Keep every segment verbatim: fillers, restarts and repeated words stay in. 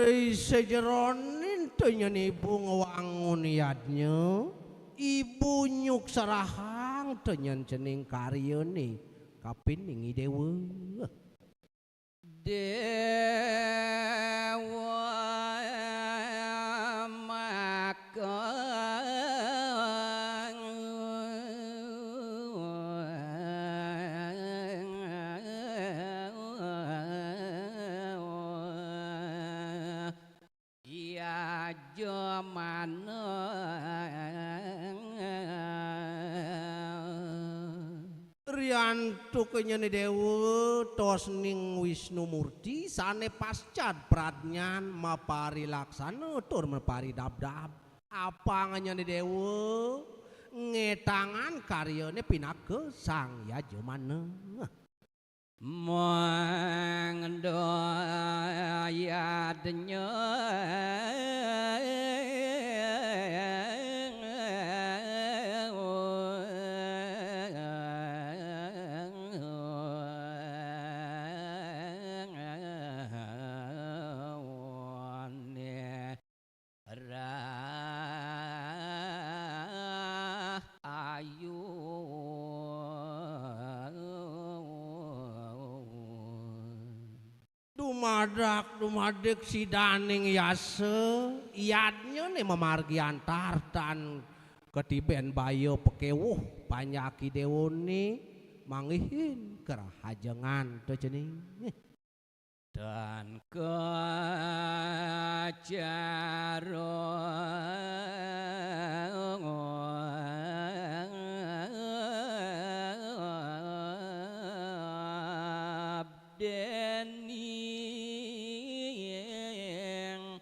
Ri sajeroning to nyen ibu ngwangun yadnya, ibu nyukserahang to nyen cening karyané kapining I Déwa. Déwa maka yajamana. Riantuk nyen I Déwa tosning Wisnu Murti sané pascad pradnyan maparilaksana tur maparidabdab. Apang nyen I Déwa ngétangan karyané pinaka Sang Yajamana. Mangda yadnya. Rahayu. Dumadak dumadik sidaning yasa, yadnyané mamargi antar tan katibén baya pakéwuh panjak I Déwané manggihin karahajengan to cening. Tan kacara abdening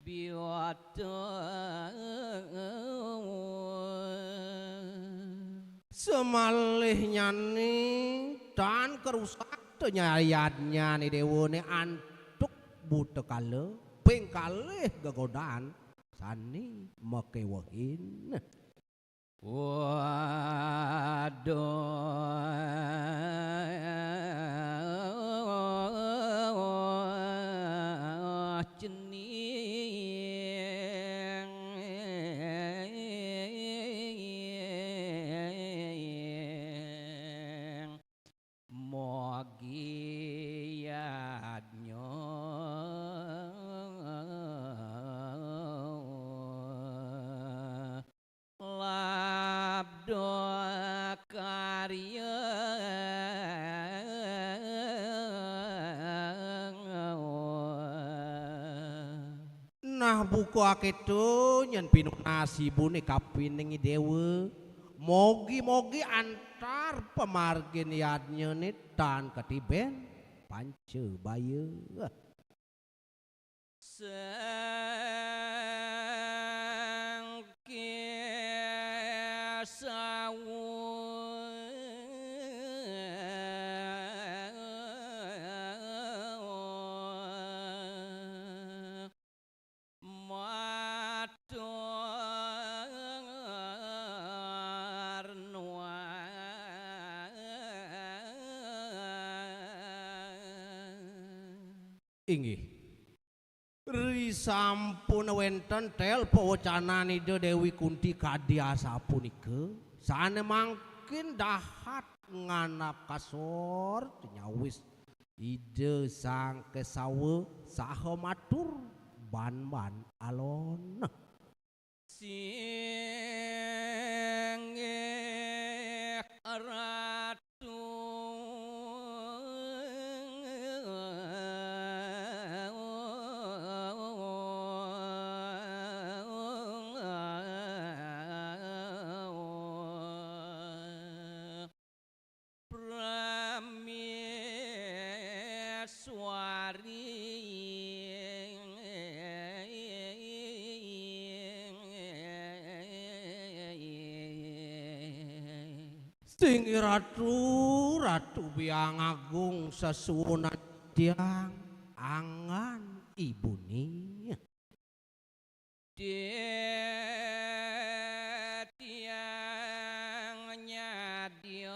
biwata. Samalihnyané tan karusak to nyayadnyané Déwané antuk buta kala, ping kalih gegodan sané makéwuhin. Waduh cening. Mogi yadnya labda karya. Nah, buka akéto nyén pinunas ibuné kapining I Déwa. Mogi-mogi antar pamargin yadnyané tan katibén panca baya. Sang Késawa. Matur nuwun. Inggih. Risampun wénten tél pawecanan Ida Déwi Kunti kadi asapunika, sané mangkin dahat nganakasor nyawis Ida Sang Késawa saha matur ban-ban alon. Singgih Ratu. Praméswari. Singgih Ratu, Ratu Biang Agung sesuunan tiang anggan ibuné. Titiang nyadya.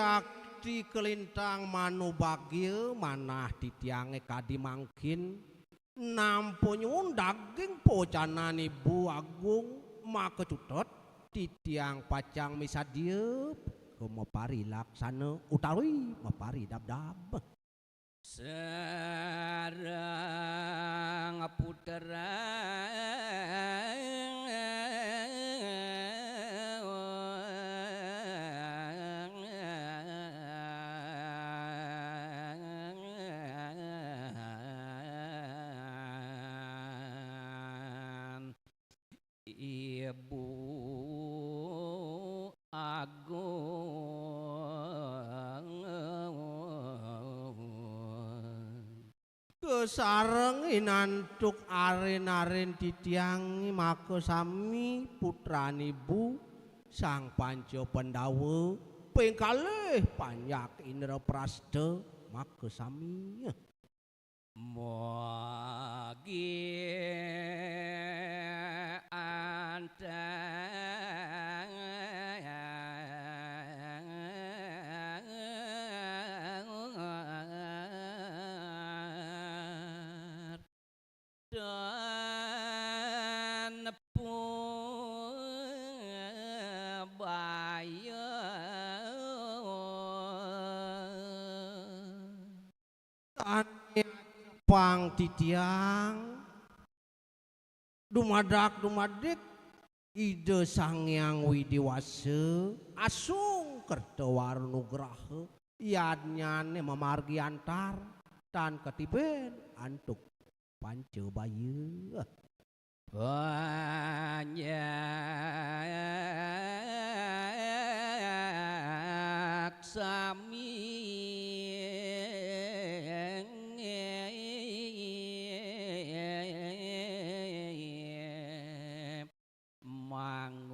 Yakti kalintang manubagya manah titiangé kadi mangkin, nampa nyuwun daging pawacanan Ibu Agung maka cutet, titiang pacang misadia ka maparilaksana utawi maparidabdab. Sareng putra Ibu Agung. Kasarengin antuk arin-arin titiang maka sami putran ibu Sang Panca Pandawa, ping kalih Panjak Indraprasta maka sami. Mugi antar dan pun baya. Sané ajepang titiang, dumadak dumadik Ida Sang Hyang Widi Wasa asung kerta wara nugraha, yadnyané mamargi antar, tan katibén antuk panca baya. Panjak sami mangusanti.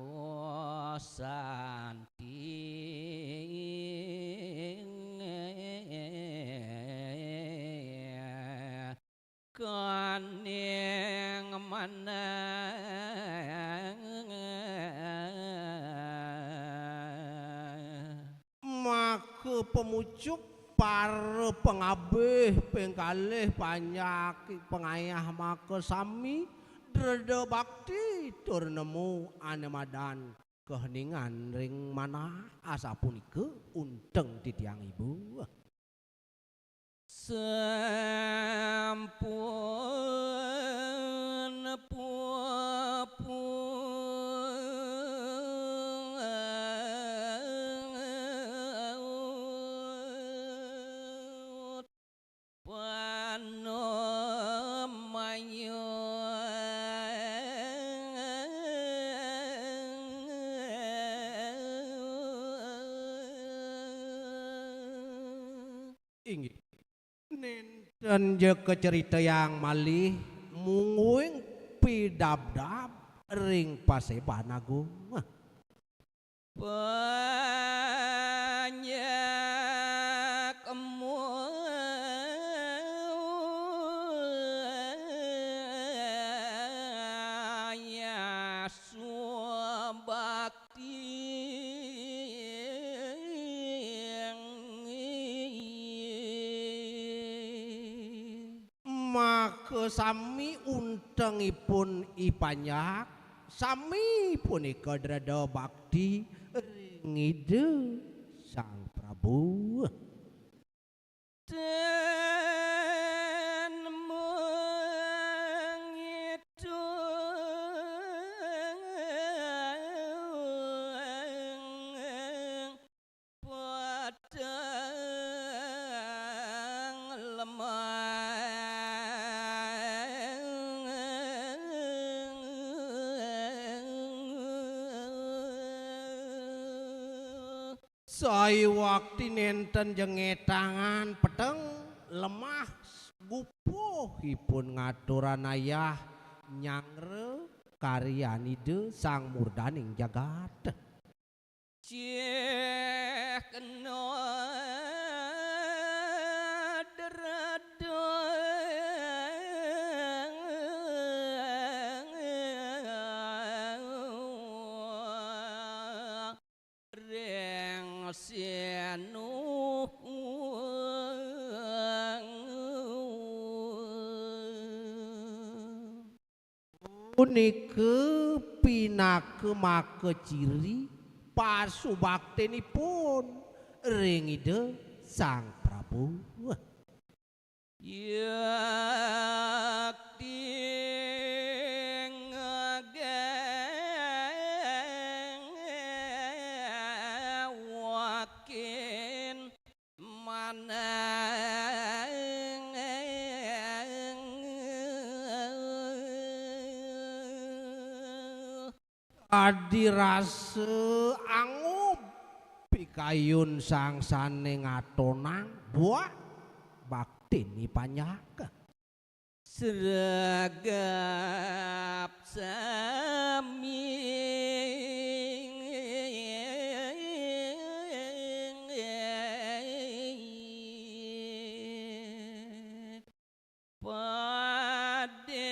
Kaning manah. Maka pamucuk para pangabih ping kalih panjak pangayah maka sami dreda bakti tur nemu ané madan kaheningan ring manah asapunika unteng titiang ibu. Sampun puput panamaya. Inggih. Nénten ja kacaritayang malih mungguing pidabdab ring paséban agung. Panjak muyas subak Maka sami untengipun i panjak, sami punika dreda bakti ring Ida Sang Prabu. Ten mangitung peteng lemah. Saiwakti nénten ja ngetangan peteng lemah, gupuhipun ngaturang ayah nyanggra karyan Ida Sang Murdaning Jagat. Cih kena dreda. Ring si Anu. Punika pinaka maka ciri pasubaktenipun ring Ida Sang Prabu. Yakti ngagewakin manang adirasa angob pikayun sang sane ngatonang buah baktine panjaka. Sregep sami padewasa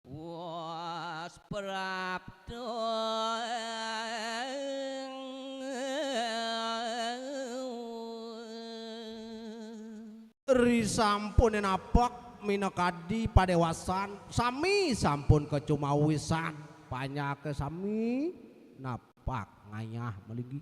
was prapto. Risampune napak minakadi padewasan, sami sampun kacumawisan, panjaka sami napak ngayah malinggih.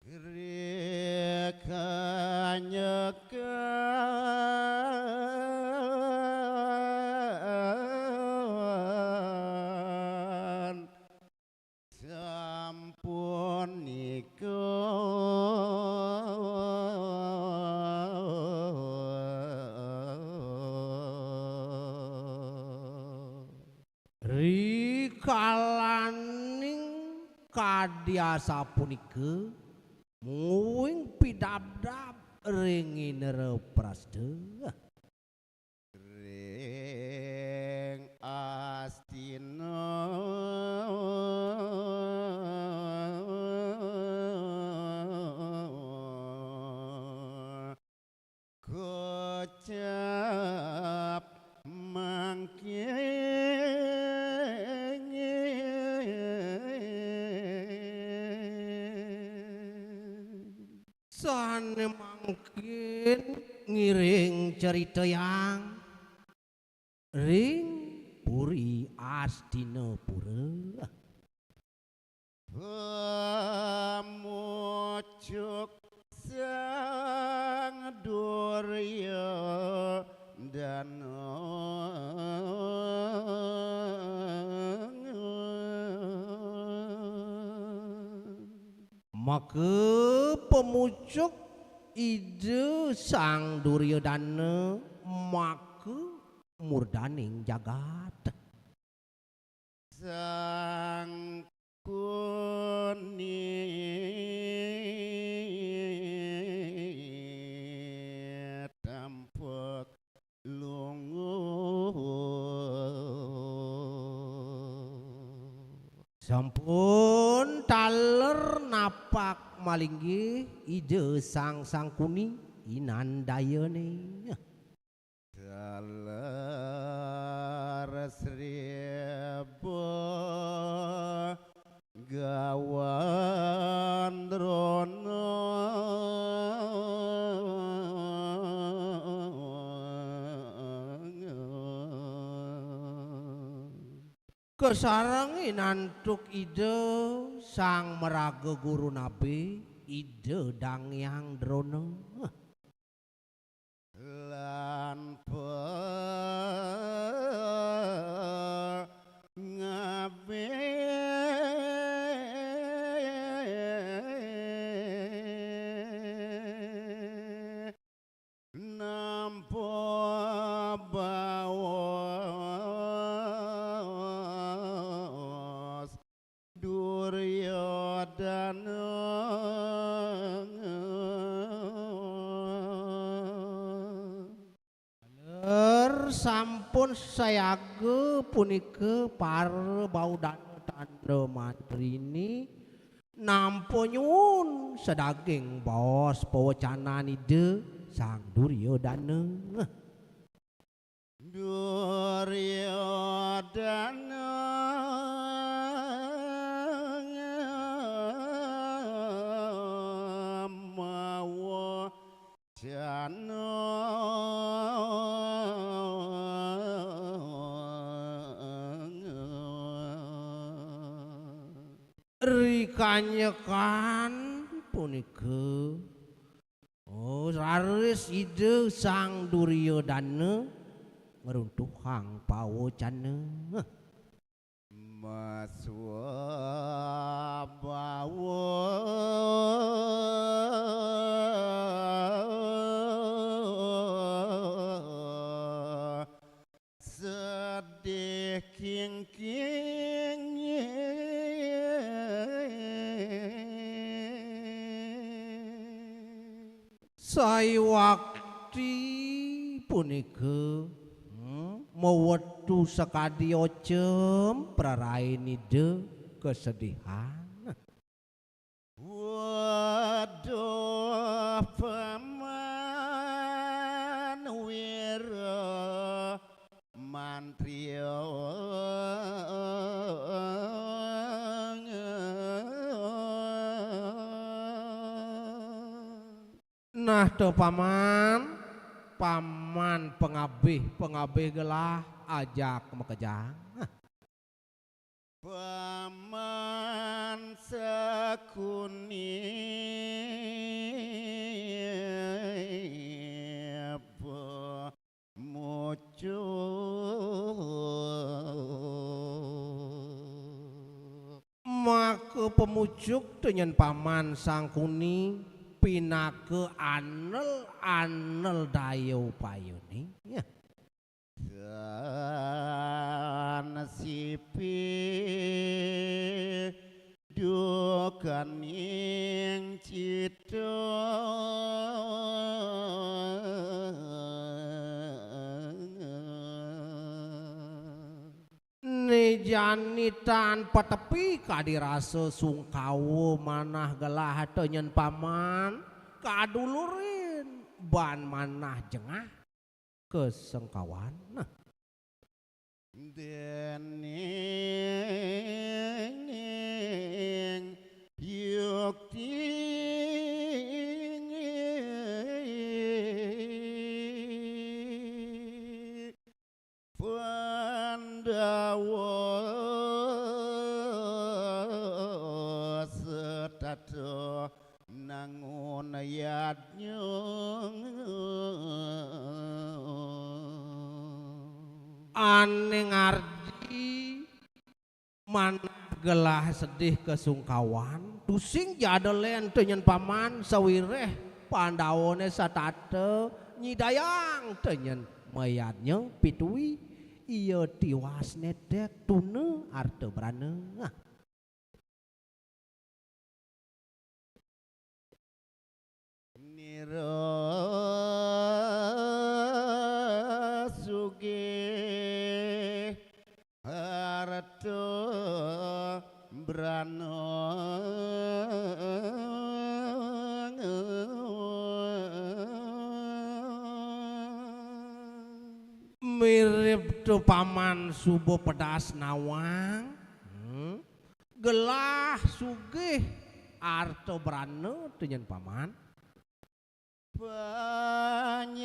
Rikanyekan sampun nika. Rikalaning kadi asapunika, mungguing pidabdab ring Indraprasta. Ring Astina. Kocap mangkin. Sane mangkin ngiring caritayang ring Puri Astinapura. Pamucuk Sang Duryodana. Maka pamucuk Ida Sang Duryodana maka murdaning jagat. Sangkuni tampek lungguh. Sampun taler napak malinggih Ida Sang Sangkuni inandayane. Taler sriba gawan drona. Kasarengin antuk Ida Sang Maraga Guru Nabe, Ida Dang Hyang Drona. Lan pangabe nampa bawa. Er, sampun sayaga punika para baudana tanda mantri ni nampa nyuwun sadaging baos pawecanan Ida Sang Duryodana. Duryodana mawa jana. Rikanyekan punika, oh, raris Ida Sang Duryodana ngruntuhang pawecana. Maswa bawa sedih kingking. Sayuwakti punika, hmm, mawetu sakadi ocem prarain Ida kasedihan. Waduh, Paman Wira Mantri. Nah, to Paman, Paman pangabih, pangabih gelah ajak makejang. Paman Sakuni pemucuk. Maka pemucuk to nyen Paman Sangkuni pinaka anel-anel daya upayane. Ya. Tan sipi dukaning cita. Né jani tan patepi kadi rasa sungkawa manah gelah to nyen Paman, kadulurin ban manah jengah kasengkawan. Nah. Dening yukti Pandawa setata nangun yadnya. Ané ngardi manah gelah sedih kasungkawan, tusing jada lén to nyen Paman sawiréh Pandawané satata nyidayang to nyen mayadnya pituwi, ia tiwas néték tuna arta brana. Nira sugih harta brana. Mirib to Paman suba pedas nawang. Hmm. Gelah sugih arta brana to nyen Paman. Banyak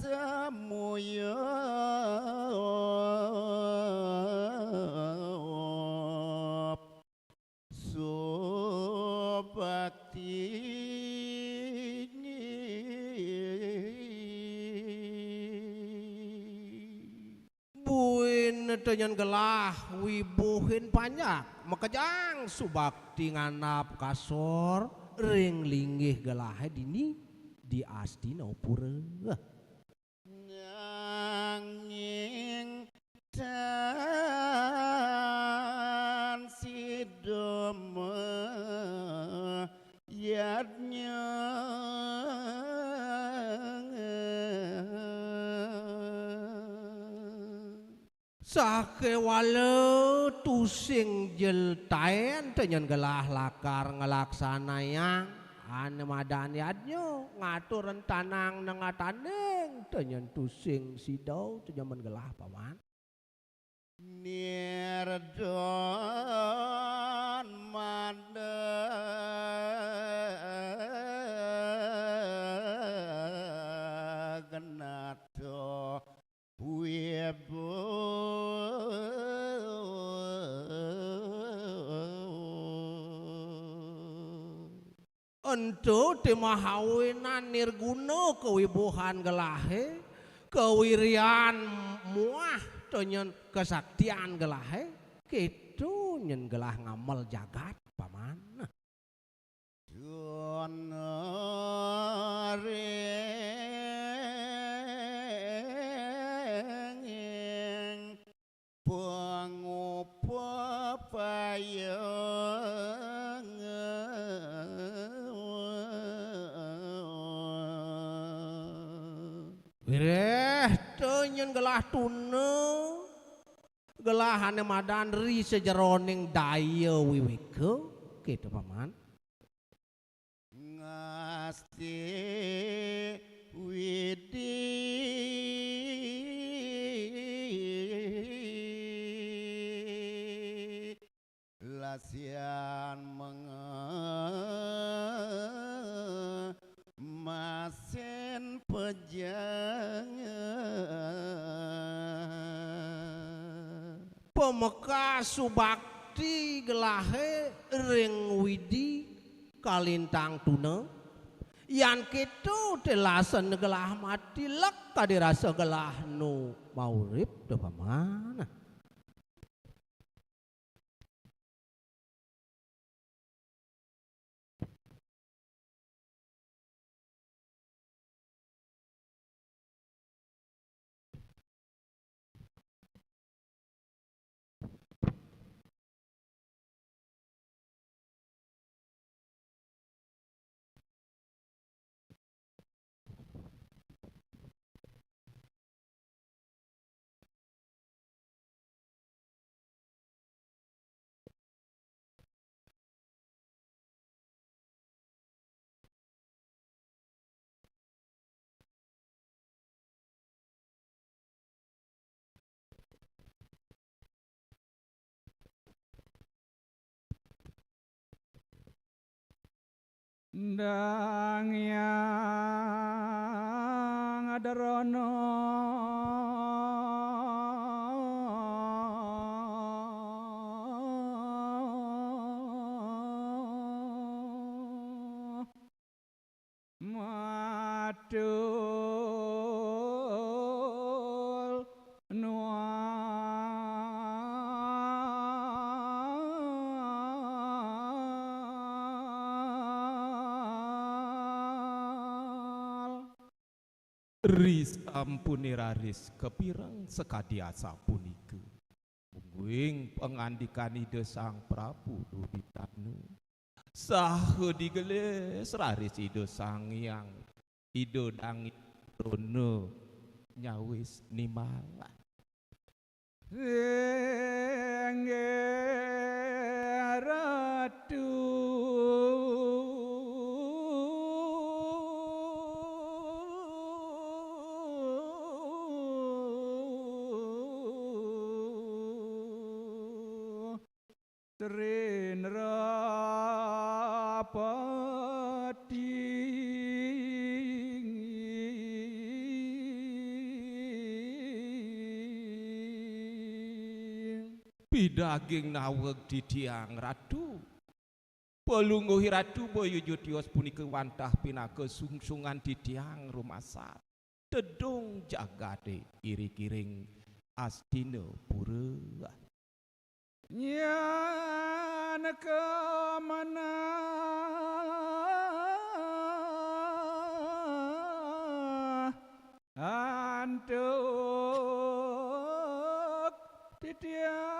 semuya subakti. Buin to nyen gelah wibuhin panjak, makejang subakti ngandap kasor ring linggih gelahé dini di Astinapura. Nanging tan sida mayadnya. Sakéwala tusing jeltaén, to nyén gelah lakar nglaksanayang ané madan yadnya, ngatur rentanang nengataning, to nyén tusing sida, to nyén gelah, Paman. Nirdon manda genata wibu. Ento ti mahawinan nirguna kawibuhan gelahé, kawiryan muah to nyén kasaktian gelahé, kéto nyén gelah ngamel jagat, Paman. Nah. Tuna ring pangupapayang. Wiréh to nyén gelah tuna, gelah ané madan ri sajeroning daya wiwéka, kéto, Paman. Ngasti widi lasian menge masin pejeng. Pamekas subakti gelahé ring Widi kalintang tuna. Yan kéto té lasan gelah mati lek kadi rasa gelah nu maurip, to, Paman. Ndang Hyang Adarana. Matur nuwun. Risampuné raris kapireng sakadi asapunika. Mungguing pangandikan Ida Sang Prabu Duryudana. Saha digelis raris Ida Sang Hyang, Ida Dang Hyang Adarana nyawis nimbal. Inggih Ratu. Sri Nrapati. Pidaging naweg titiang Ratu. Palungguh Ratu boya ja tios punika wantah pinaka sungsungan titiang rumasar. Tedung jagaté irik-iring Astinapura. Nyan kamanah antuk titiang.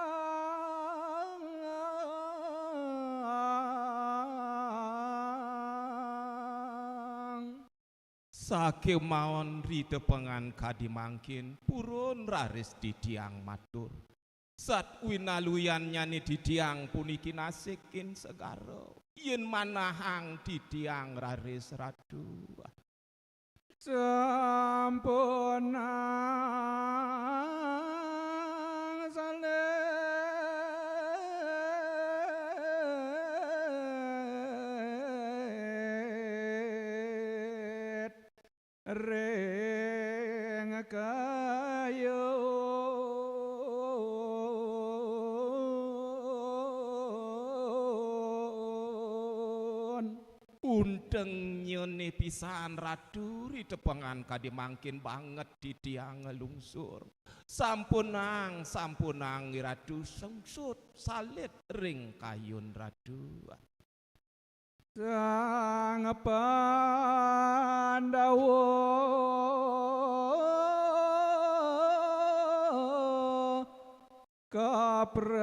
Sakémaon ri tepengan kadi mangkin purun raris titiang matur. Sat winaluyannyane titiang puniki nasikin segara. Yen manahang titiang raris Ratu. Sampunang salit ring kayun. Untengnyane pisan Ratu, ri tepengan kadi mangkin banget titiang nglungsur. Sampunang, sampunang Ratu sungsut salit ring kayun Ratu. Sang Pandawa kaprasida.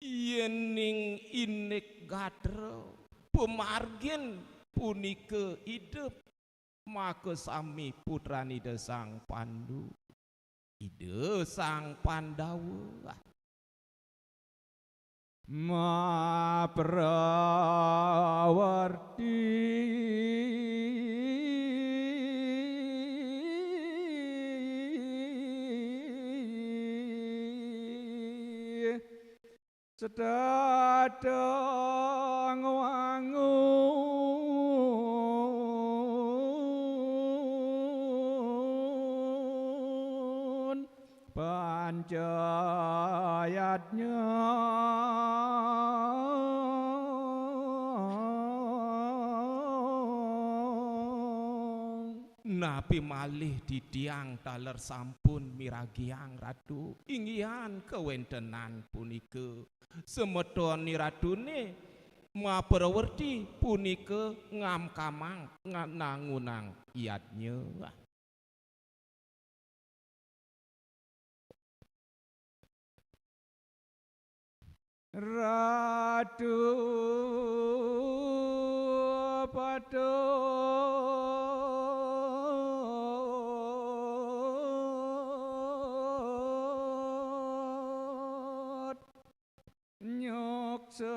Yening indik gatra pamargin punika idep, makasami putran Ida Sang Pandu, Ida Sang Pandawa. Maprawarti setatang wangun pancayatnya. Napi malih titiang taler sampun miragiang Ratu, inggihan kawentenan punika. Semeton Iratune maprawerti punika ngamkamang nga-, nangunang yadnya. Ratu patut nyuk semayang.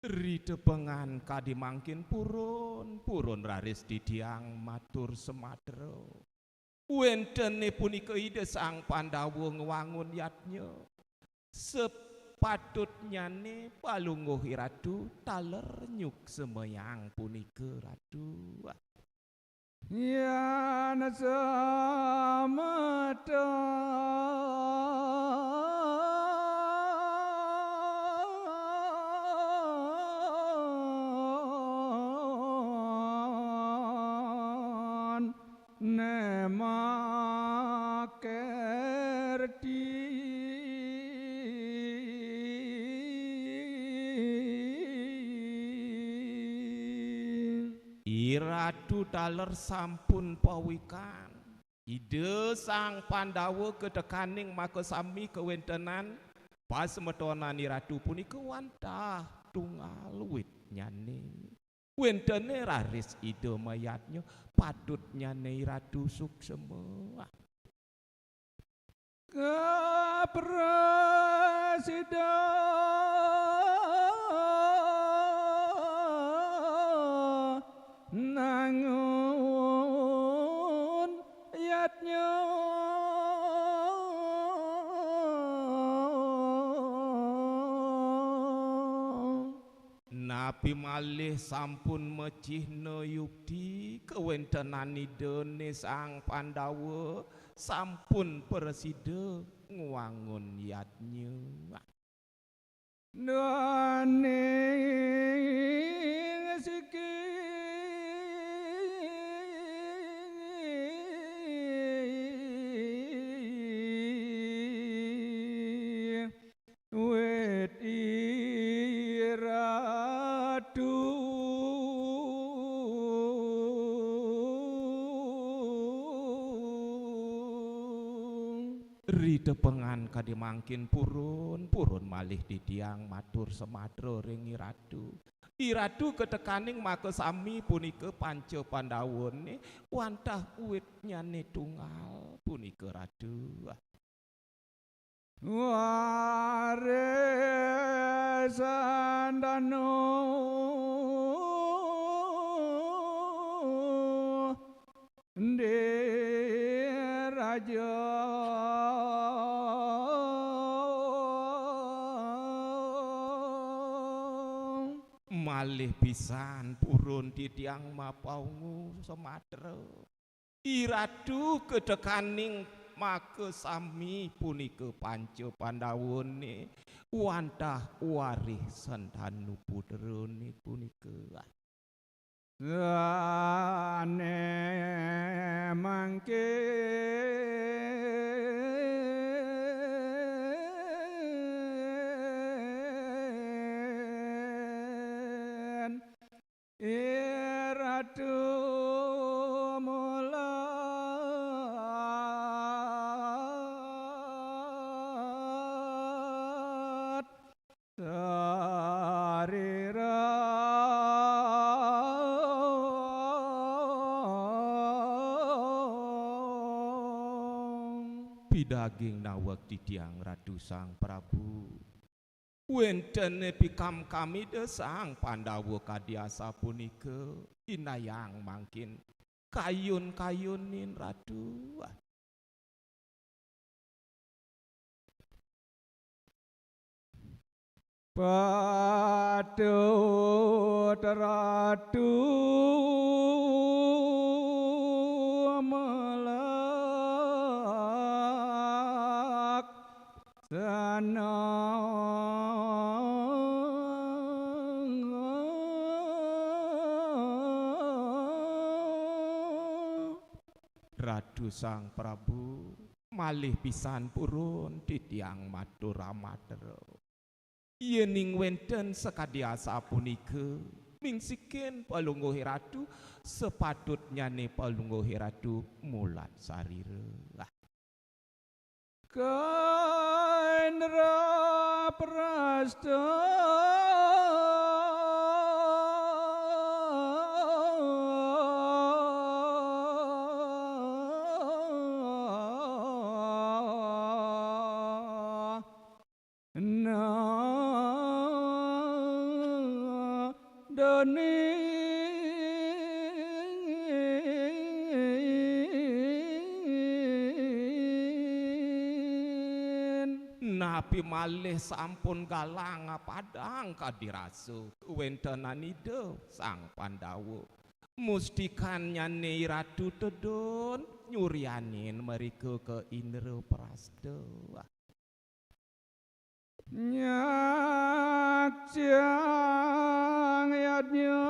Ritepengan kadi mangkin purun, purun raris titiang matur sematra. Wentene punika Ida Sang Pandawa ngwangun yadnya. Sepatutnyane Palungguh Iratu taler nyuk semayang punika, Ratu. Yan semeton ne makerti. Iratu taler sampun pawikan. Ida Sang Pandawa katekaning makasami kawentenan pasemetonan Iratu punika wantah tunggal witnyane. Wentene raris Ida mayadnya, patutnyane Iratu suksema. Kaprasida nangun yadnya. Napi malih sampun macihna yukti kawentenan Idane Sang Pandawa, sampun prasida ngwangun yadnya. Daning siki wit i Ritepengan kadi mangkin purun, purun malih titiang matur samatra ring I Ratu. I Ratu katekaning makasami punika panca Pandawane wantah uitnyane tunggal punika Ratu. Warisan danu di raja. Malih pisan purun titiang mapaungu samatra. I Ratu katekaning makasami punika panca Pandawane wantah warisan danu putrane punika. Sane mangkin I Ratu mulat sarira. Pidaging naweg titiang Ratu Sang Prabu. Wénten pikamkamida Sang Pandawa kadi asapunika, indayang mangkin kayun-kayunin Ratu. Patut Ratu malak sana. Ratu Sang Prabu, malih pisan purun titiang matur amatra. Yening wénten sakadi asapunika, mingsikin Palungguh I Ratu, sapatutnyane Palungguh I Ratu mulat sarira. Ka Indraprasta. Nah, danin. Napi malih sampun galang padang kadi rasa kawéntenan Ida Sang Pandawa. Mustikannyané I Ratu tedun nyuryanin mrika ka Indraprasta. Nyaksiang yadnya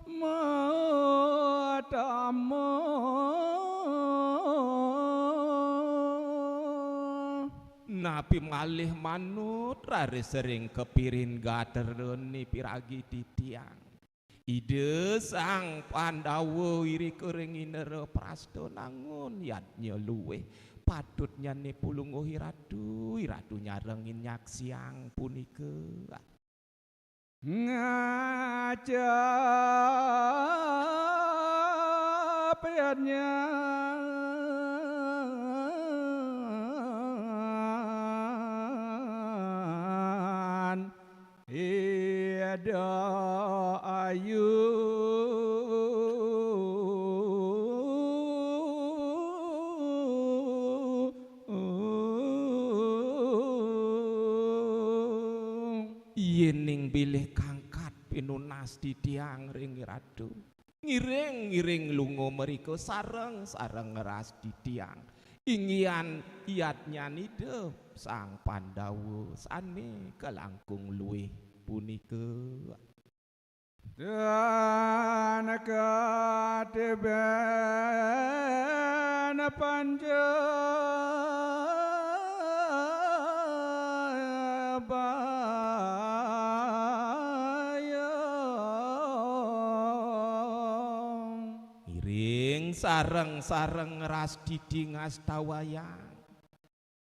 matama. Napi malih manut raris ring kapirin gatrané piragi titiang. Ida Sang Pandawa irika ring Indraprasta nangun yadnya luih. Patutnyané Palungguh I Ratu, I Ratu nyarengin nyaksiang punika. Ngajap yadnyan Ida Ayu. Yéning bilih kangkat pinunas titiang ring Ratu, ngiring-ngiring lunga mrika sareng-sareng ngras titiang. Inggihan yadnyan Ida Sang Pandawa sané kalangkung luih punika. Dan katibén panjabaya. sareng-sareng ras didi ngastawayang.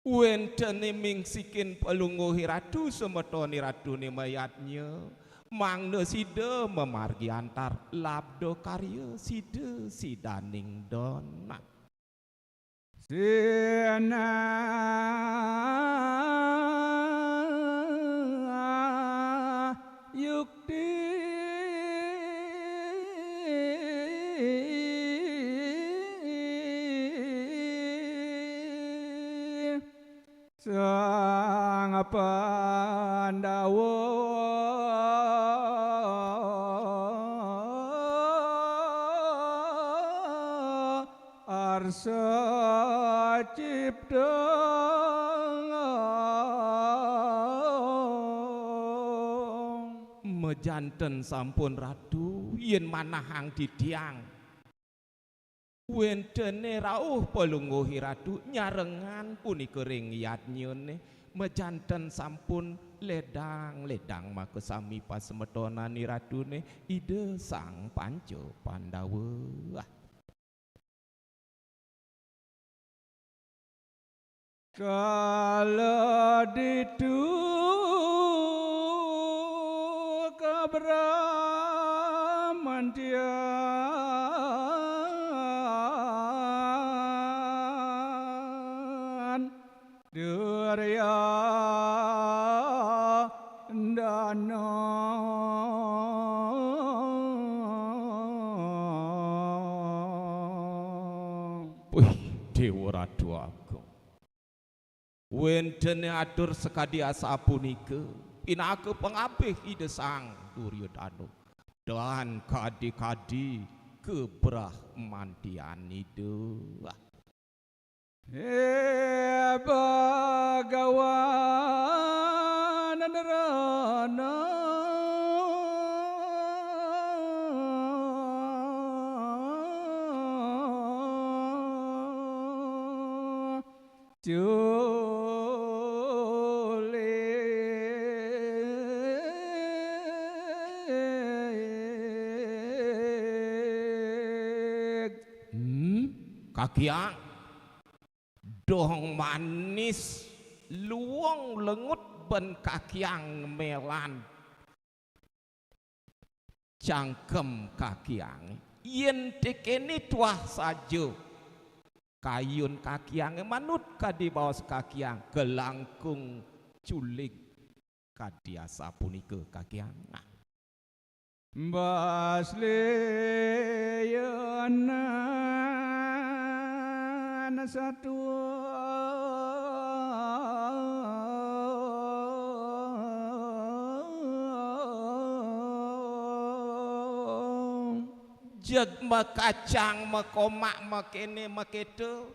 Wénten ing sikin Palungguh Ratu, semeton Ratune mayadnya, mangda sida mamargi antar labda karya sida sidaning don. Sena yukti Sang Pandawa arsa cipta. Majanten sampun Ratu, yen manahang titiang. Wéntene rauh Palungguh Ratu nyarengan punika ring yadnyane, majanten sampun ledang-ledang makasami pasemetonan Ratune Ida Sang Panca Pandawa. Kala ditu kabramantian Duryodana. Wih, Dewa Ratu Agung. Wéntene atur sakadi asapunika, pinaka pangabih Ida Sang Duryodana. Dan kadi-kadi kebramantian Ida. He Bhagawan Narana. Culik. Hmm, Kakiang. Dong manis, luwung lengut ben Kakiang melan. Cangkem Kakiange. Yen tekene tuah saja kayun Kakiange manut kadi baos Kakiang, kalangkung culig kadi asapunika Kakiang. Nah. Basliyanan satua. Jeg makacang, makomak, makene, maketa.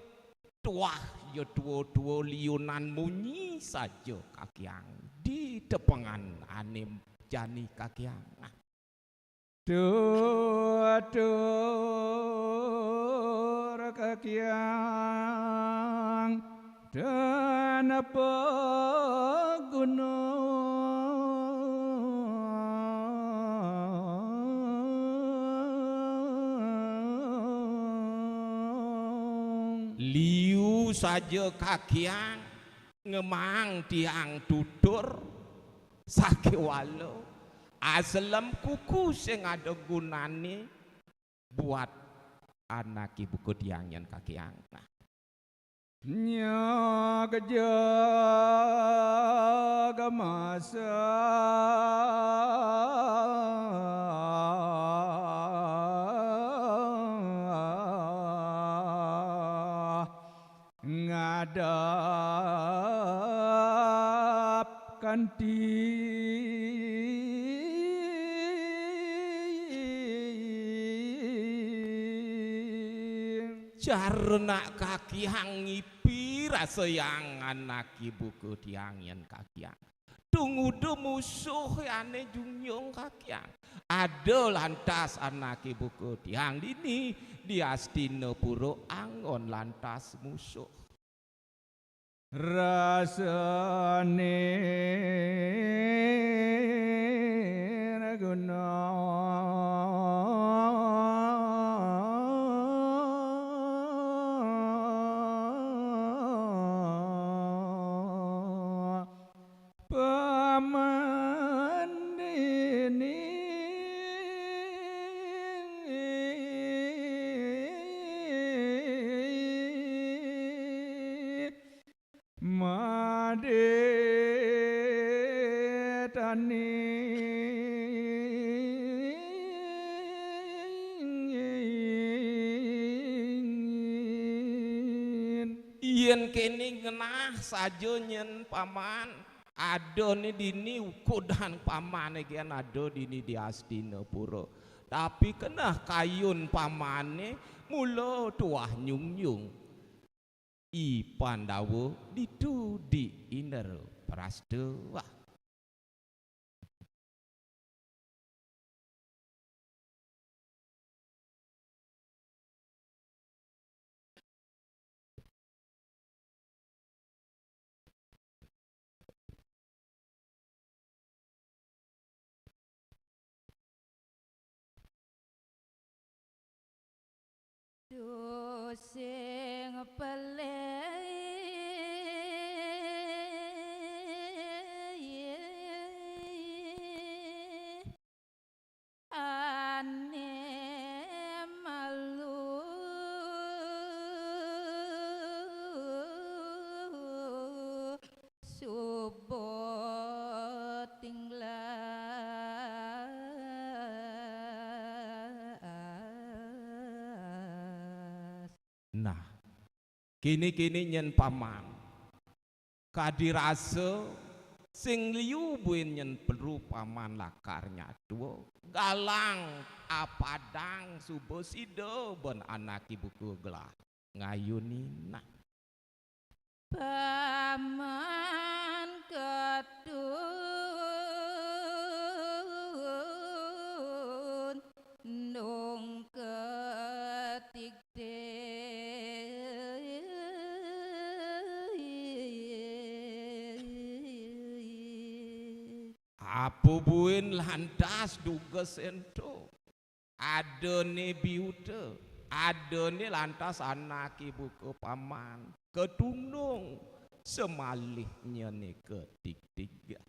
Tuah ya tua-tua liunan munyi saja Kakiang. Ditepengan ane jani Kakiang. Tutur Kakiang tanpa guna. Liu saja Kakiang ngemang tiang tutur sakewala aselem kuku sing ada gunane buat anake buka tiang yen Kakiang. Nah. Nyag jagamasa. Ngadap kanti. Cara nak Kakiang ngipi rasa yang anake buka tiang yen Kakiang. Tumuda musuh ane junjung Kakiang. Ada lantas anake buka tiang dini di Astinapura anggon lantas musuh. Rasane guna. Adetani. Yén kéné ngenah saja nyén Paman, adané dini ukudan Pamané gén ada dini di Astinapura. Tapi keneh kayun Pamané mula tuah nyungyung. I Pandawa ditu di Indraprastha. Duh sing pelih ane malu suba tinglas. Nah, kene-kene nyen Paman. Kadi rasa sing liu buin nyen perlu Paman lakar nyadua. Galang apadang suba sida ban anak ibu ka gelah ngayuni nah. Paman Ketun nung ketigtig. Apa buin lantas dugas ento? Adané biuta, adané lantas anak ibu ka Paman, katunung samalih nyené katigtig.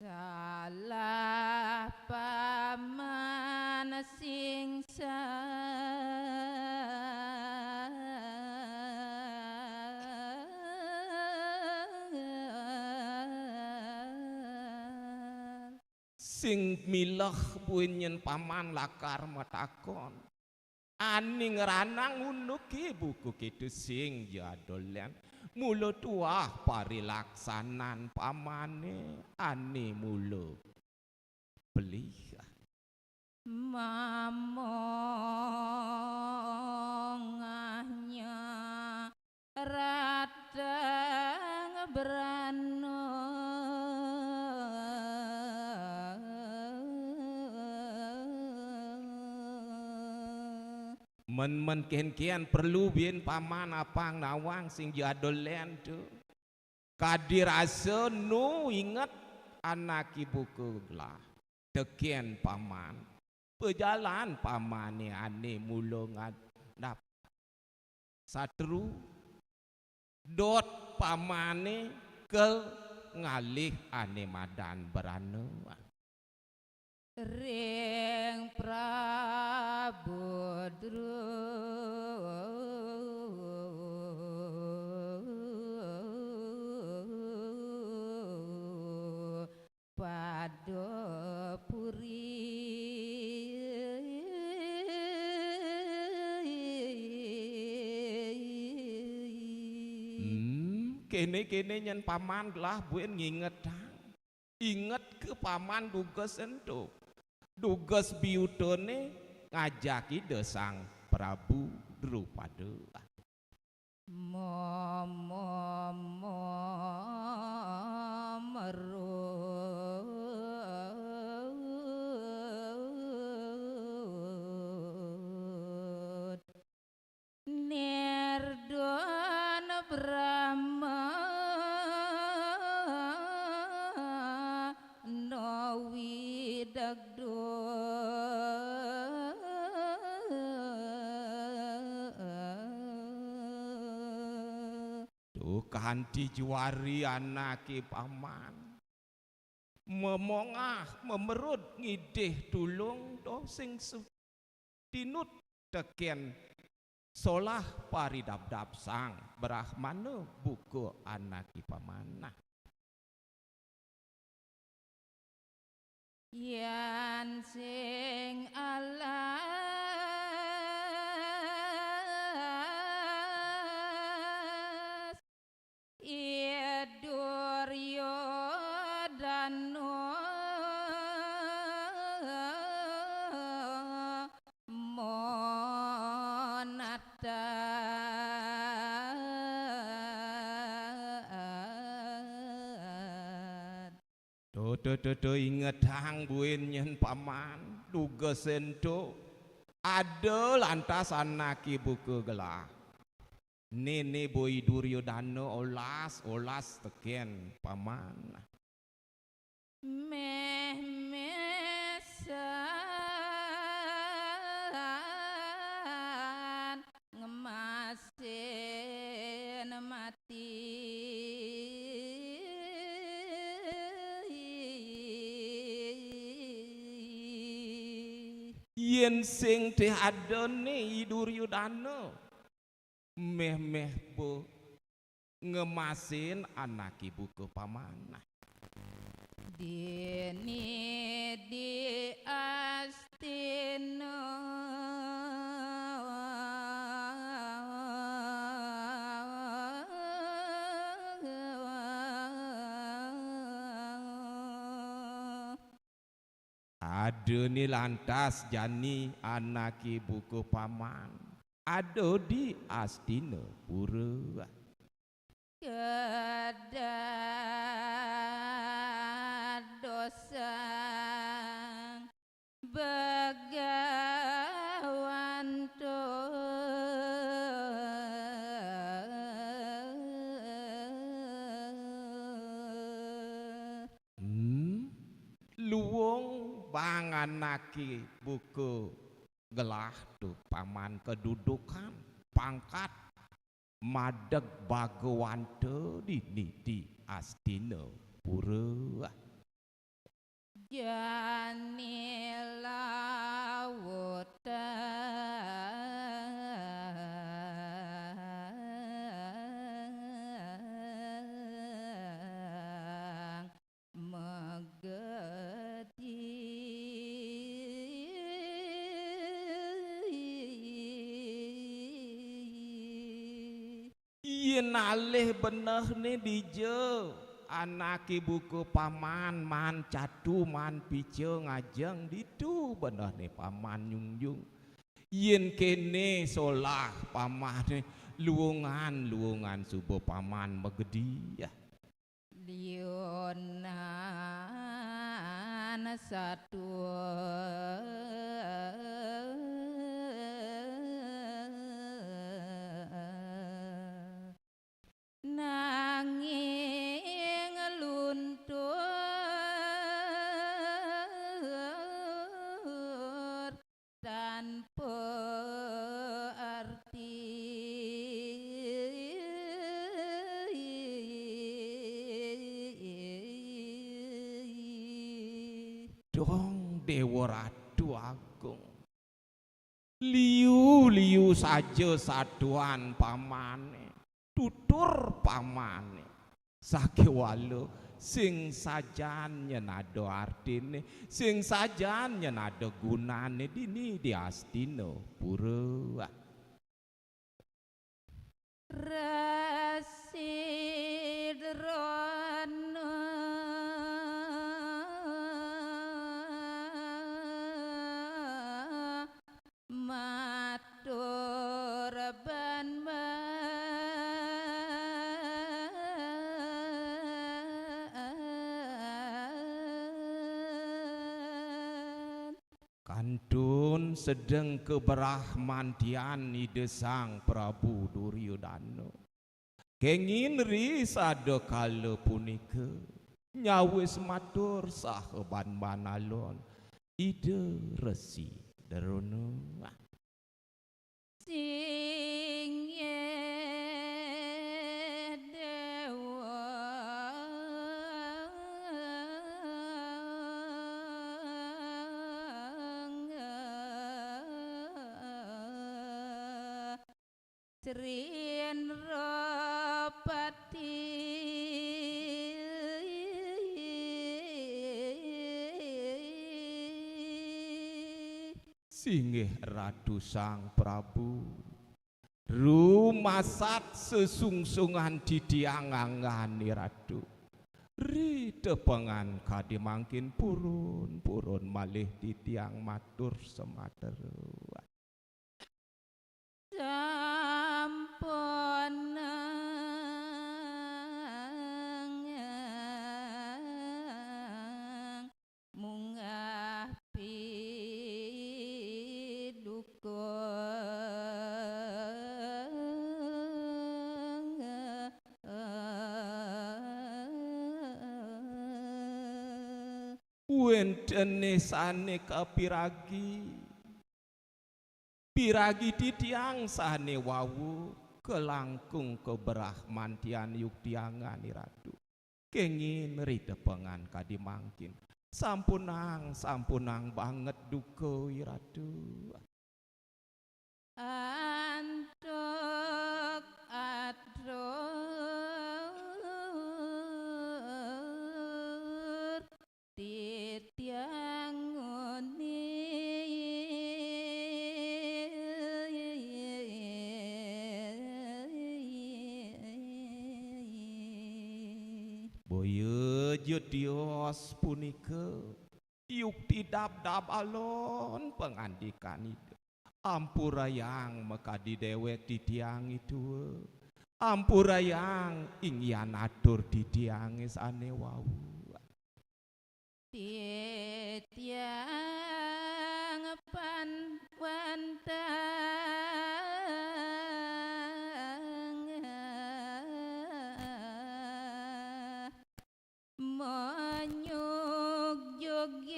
Salah Paman sing sal. Sing mileh buin nyen Paman lakar matakon. Ané ngranang unduk ibu ka kéto sing ja dolen. Mula tuah parilaksanan Pamané ané mula pelih. Mamongahnya ratang brana. Men-men kén-kén perlu buin Paman apang nawang sing ja dolen to. Kadi rasa nu inget anak ibu ka gelah. Tekén Paman. Pajalan Pamané ané mula ngadap satru, dot Pamané kel ngalih ané madan brana. Ring Prabu Dru- Padapuri. Hmm, kene-kene nyen Paman gelah buin ngingetang. Inget ke Paman dugas ento. Dugas biutané ngajak Ida Sang Prabu Drupada. Mama merut. Nirdan Brahma Nawi dagdul. Duh, kanti juari anaké Paman. Memongah, memerut ngidih tulung, doh sing su-, tinut tekén Solah paridabdab sang brahmana buka anake paman. Yan sing alas I Duryodana monatan. To, to, to, to, ingetang buin nyen paman, duga sento. Ada lantas anake buka gelah. Nene boi Duryodana olas, olas teken paman. Meh mesan ngemasin mati. Yen sing te adane I Duryodana, meh-meh bo ngemasin anake buka paman. Dini di Astina. Ada ni lantas jani anake buka paman. Ada di Astinapura. Kedadosang Bhagawanta. Hmm, luung bang anake buka gelah tu paman kedudukan, pangkat, madeg Bhagawanta dini di Astinapura. Jani lawutang megedi. Yen alih benehne dija, anake buka paman, maan catu, maan pica ngajeng, ditu benehne paman nyunjung. Yen kene solah pamane, luungan, luungan suba paman magedi. Liunan satua nanging luntur tanpa arti. Dong Dewa Ratu Agung. Liu-liu saja satuan pamane, tutur pamane. Sakéwala sing sajan nyen ada artine, sing sajan nyen ada gunane dini di Astinapura. Resi Drona matur ban-ban. Kantun sedeng kabrahmantian Ida Sang Prabu Duryodana. Kengin ri sada kala punika, nyawis matur saha ban-ban alon Ida Resi Drona. Singgih Dewa. Indropati. Singgih Ratu Sang Prabu, rumasat sesungsungan titiang anggane Ratu. Ritepengan kadi mangkin purun-purun malih titiang matur sematera. Sampunang munggah piduka. Wentene sane kapiragi. Piragi titiang sane wau kalangkung kabrahmantian yuktiangan Ratu. Kengin ritepengan kadi mangkin. Sampunang, sampunang banget duka, Ratu. Antuk atur titiang nguni. Boya ja tios punika yukti dabdab alon pangandikan Ida. Ampurayang makadi dewek titiang itua. Ampurayang inggihan atur titiange sane wau. Titiang pan wantah manyuk jogin.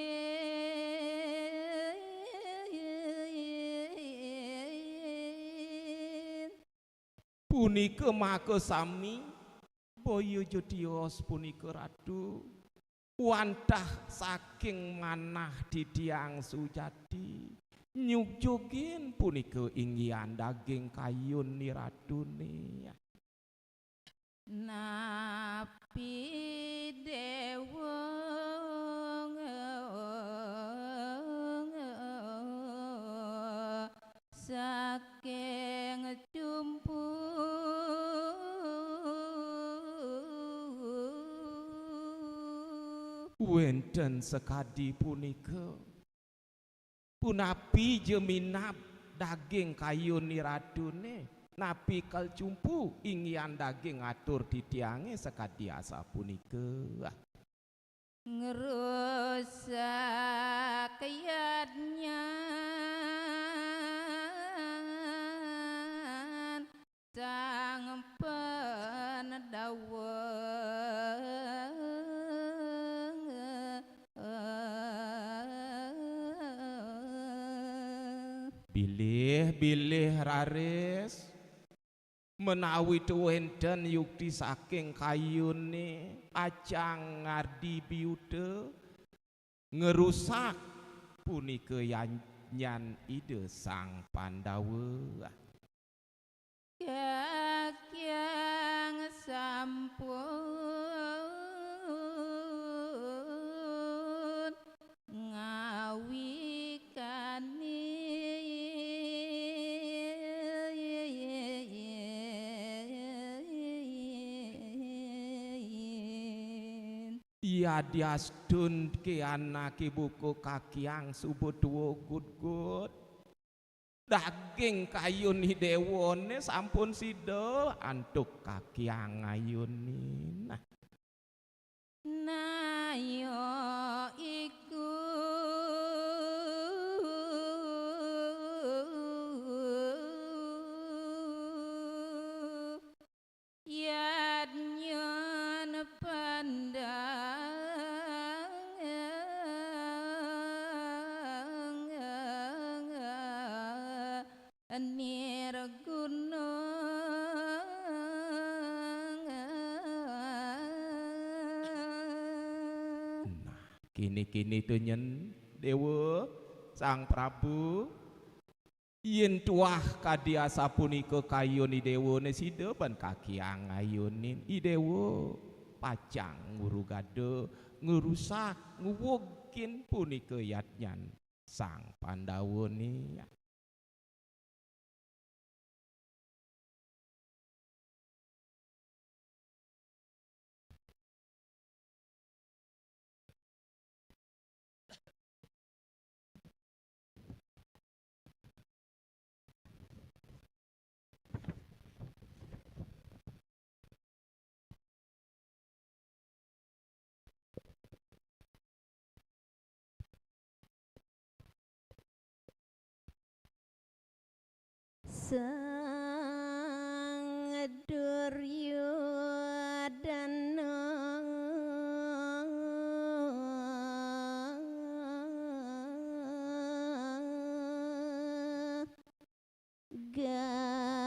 Punika maka sami, boya ja tios punika Ratu, wantah saking manah titiang sujati, nyugjugin punika inggihan daging kayun ni Ratune. Napi dewa saking cumpu. Wenten sakadi punika. Punapi ja minab daging kayun ni Ratune, napi kal cumpu inggihan daging atur titiange sakadi asapunika. Ngrusak yadnyan Sang Pandawa. Bilih-bilih raris menawi wenten yukti saking kayune pacang ngardi biuta, ngrusak punika yadnyan Ida Sang Pandawa. Kakyang sampun ngawikani. Yadiastun ke anake buka kakyang suba tua gudgud. Daging kayun i dewane sampun sida antuk kakyang ayune. Nah. Naya iku yadnyan pandang nirguna. Nah, kini-kini tu nyen Dewa Sang Prabu. Yén tuah kadi asapunika kayun I Déwa, né sida ban Kaki Hyang ngayunin, I Déwa pacang ngurugada, ngrusak, nguwugin punika yadnyan Sang Pandawa né. Sang Duryodana gargita.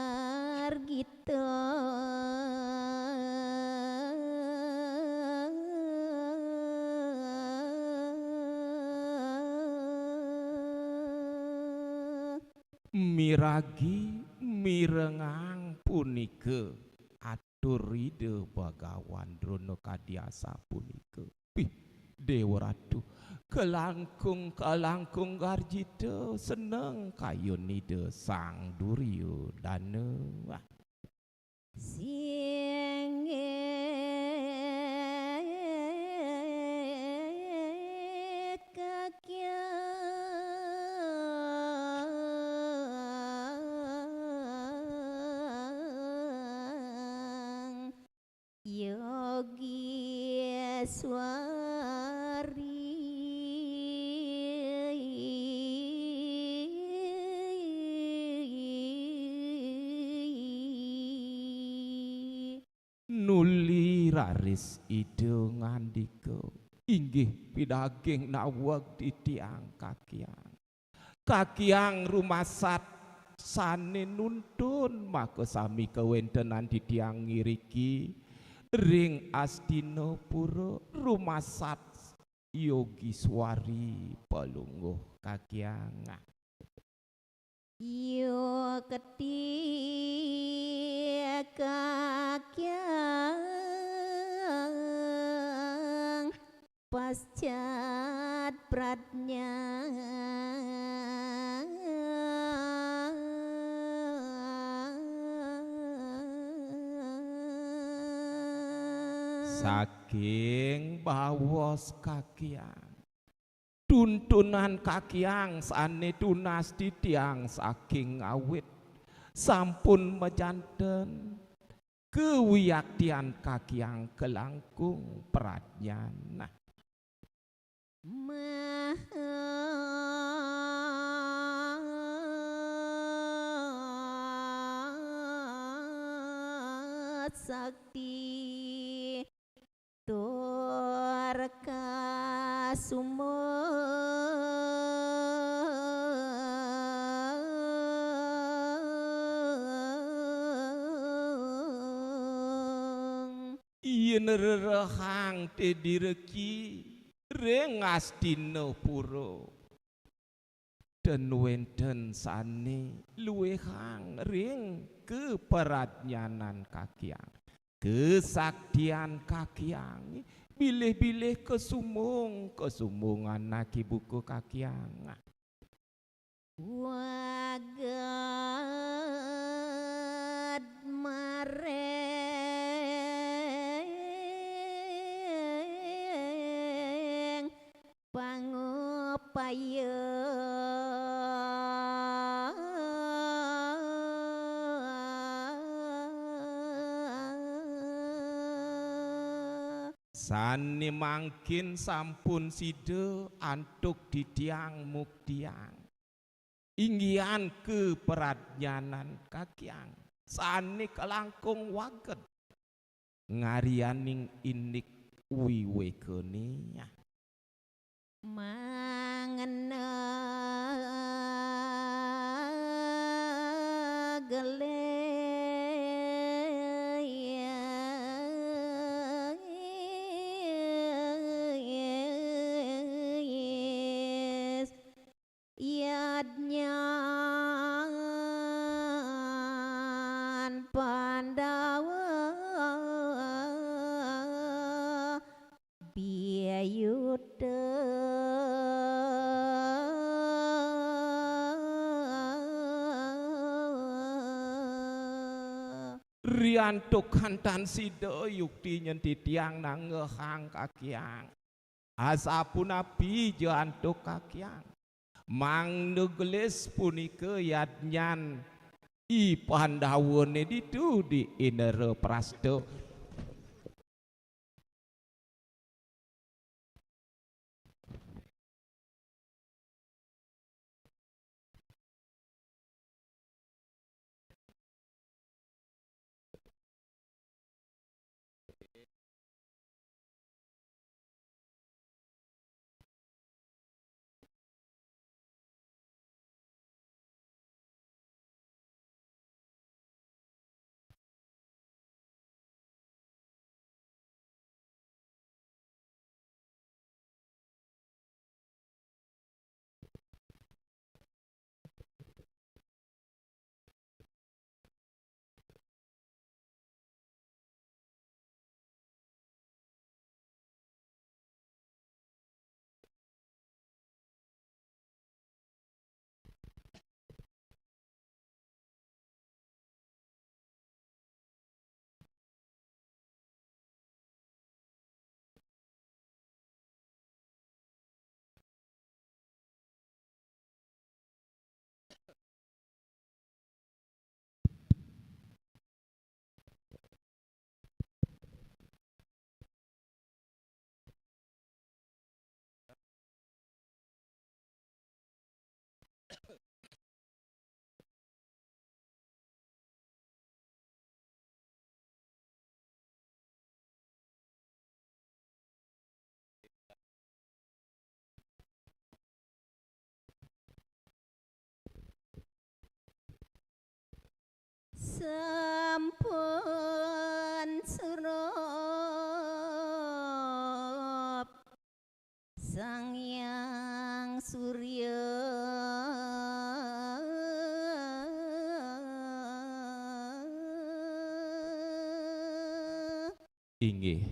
Miragi, mirengang punika atur Ida Bagawan Drona kadi asapunika. Pih, Déwa Ratu, kalangkung-kalangkung garjita seneng kayun Ida Sang Duryodana. Singgih Kaki Hyang Yogiswari. Nuli raris Ida ngandika, "Inggih pidaging naweg titiang, Kaki Hyang. Kaki Hyang rumasat sané nuntun makasami kawéntenan titiang ngriki ring Astinapura, rumasat Yogiswari Palungguh, Kaki Hyang." Yukti Kaki Hyang pascat pradnya. Saking baos Kaki Hyang, tuntunan Kaki Hyang sané tunas titiang saking awit sampun majanten, kawiaktian Kaki Hyang kalangkung pradnyan. Maha Sakti tur kasumung. Yén rerehang té direki ring Astinapura, ten wénten sané luihang ring kapradnyanan Kaki Hyang, kasaktian Kaki Hyang, bilih-bilih kasumung, kasumung anak ibuka Kaki Hyang. Wagad maring pangupaya. Sané mangkin sampun sida antuk titiang muktiang inggihan kapradnyanan Kaki Hyang sané kalangkung waged ngarianing indik wiwékané. Mangena gelis yadnya. Piyuda. Riantuk kantan sida yukti nyen titiang nanggehang kakiang. Asapunapi ja antuk kakiang. Mangda gelis punika yadnyan I Pandawane ditu di Indraprasta. Sampun surup Sang Hyang Surya. Inggih,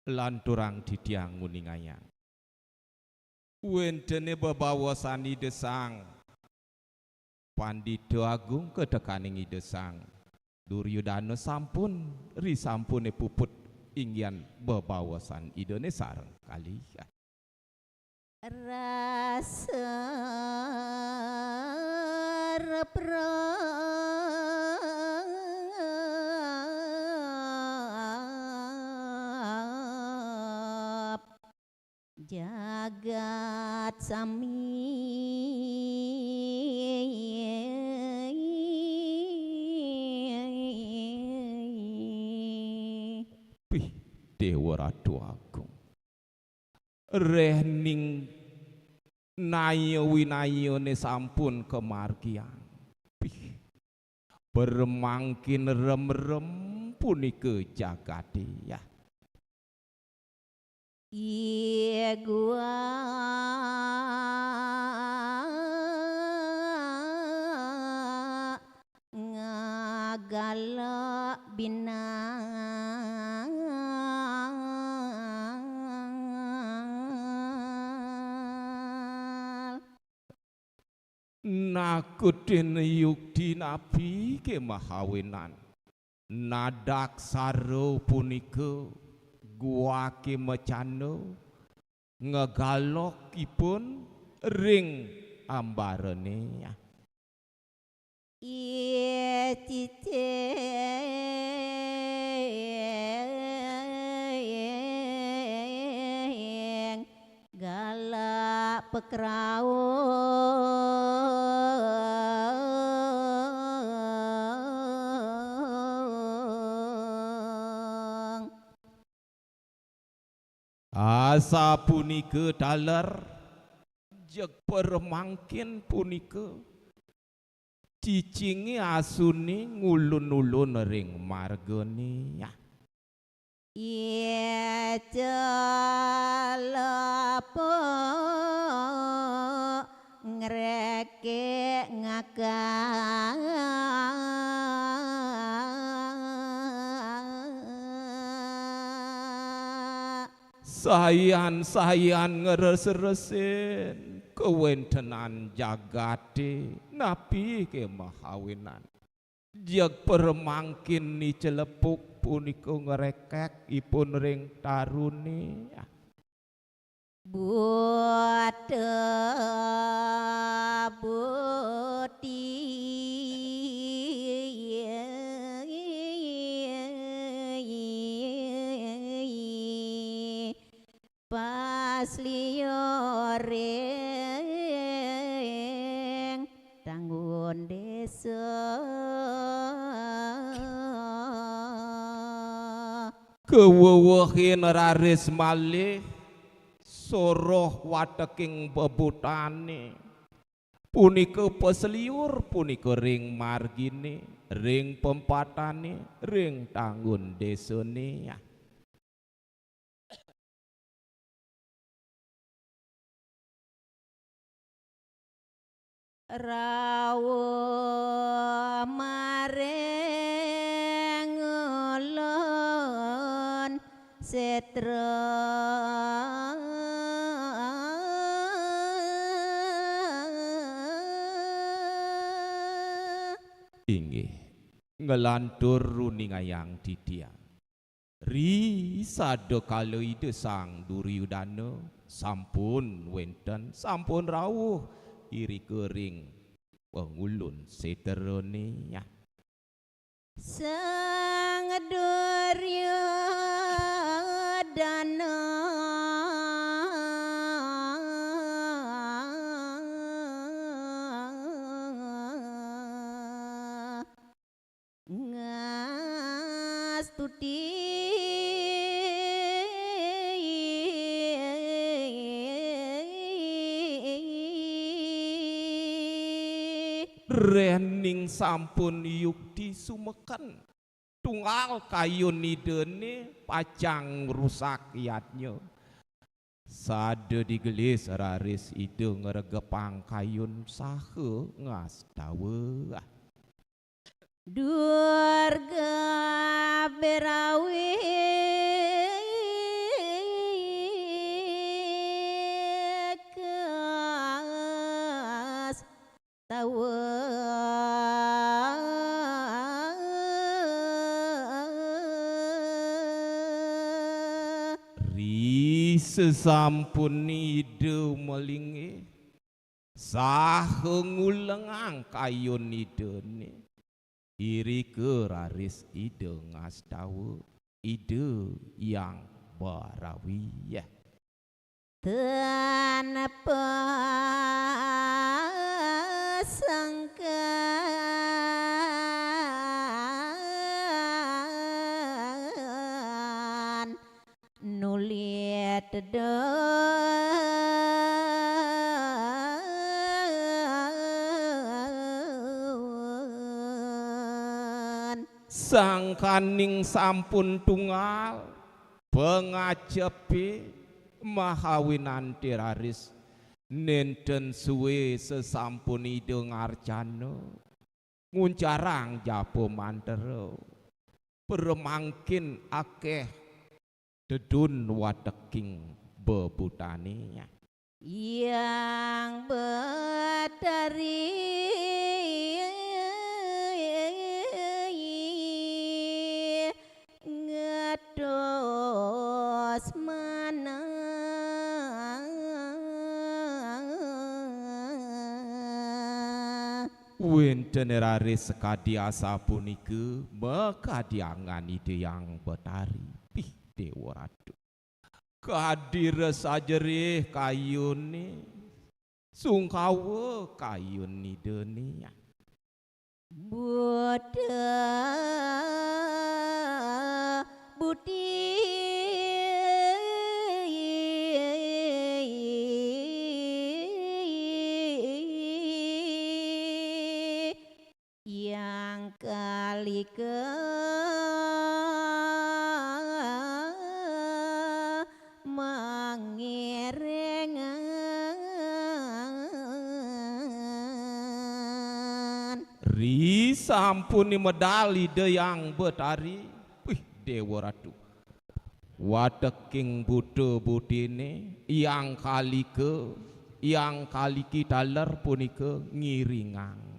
lanturang titiang nguningayang. Wénténé bebaosan Ida Sang Pandita Agung katekaning Ida Sang Duryudana sampun risampuné puput inggihan bebaosan Idané sareng kalih. Rasa reprep jagat sami. Pih, Déwa Ratu Agung. Réhning naya winayané sampun kamargiang. Pih, permangkin remrem punika jagaté, ya. Igwa ngagala binal. Nakutin yukti napi ké mahawinan. Nadaksara punika guaké macanda ngegalokipun ring ambarané. Icicing galak pekraung. Asapunika taler jeg permangkin punika. Cicingé asuné ngulun-ulun ring margané. Iya celepa ngrekek ngakak. Sayan-sayan ngres-resin kawéntenan jagaté, napi ké mahawinan. Jeg pramangkin Ni Celepuk punika ngrékék ipun ring taruné. Buta buti pas liuring tanggun désa. Kawewehin raris malih soroh wateking bebutané. Punika pasliur, punika ring marginé, ring pempatané, ring tanggun désané. Rawuh maring ulun sétra. Inggih, nglantur runingayang titiang. Ri sada kala Ida Sang Duryudana sampun wénten, sampun rawuh irika ring pangulun sétrané. Sang Duryudana. Ngastuti. Réning sampun yukti sumeken. Tunggal kayun Idané pacang ngrusak yadnya. Sada digelis raris Ida ngregepang kayun saha ngastawa. Durga Bérawi kas tawa. Ri sasampun Ida malinggih, saha ngulengang kayun Idané. Irika raris Ida ngastawa, Ida Hyang Bérawi. Tanpa sangkan nuli tedun. Sangkaning sampun tunggal pangajepé mahawinan raris, nénten sué sasampun Ida ngarcana nguncarang japa mantra. Pramangkin akéh tedun wateking bebutané. Hyang Betari ngetos manah. Wénten raris sakadi asapunika makadi angan Ida Hyang Betari. Pih, Déwa Ratu. Kadi rasa jerih kayuné, sungkawa kayun Idané. Buta buti. Hyang kalika mangiringan. Ri sampun medal Ida Hyang Betari. Wih, Déwa Ratu. Wateking buta butiné, Hyang Kalika, Hyang Kaliki taler punika ngiringang.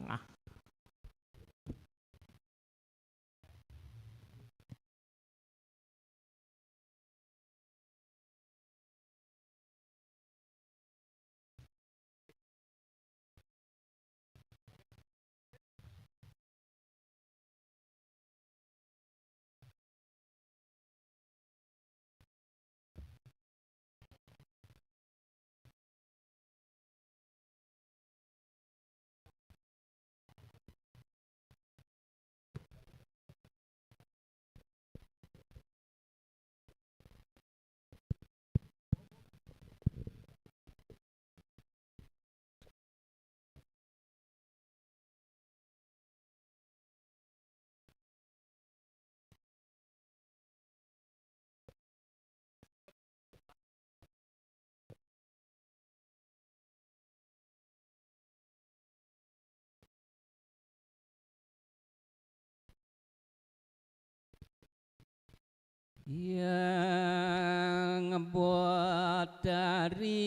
Hyang Batari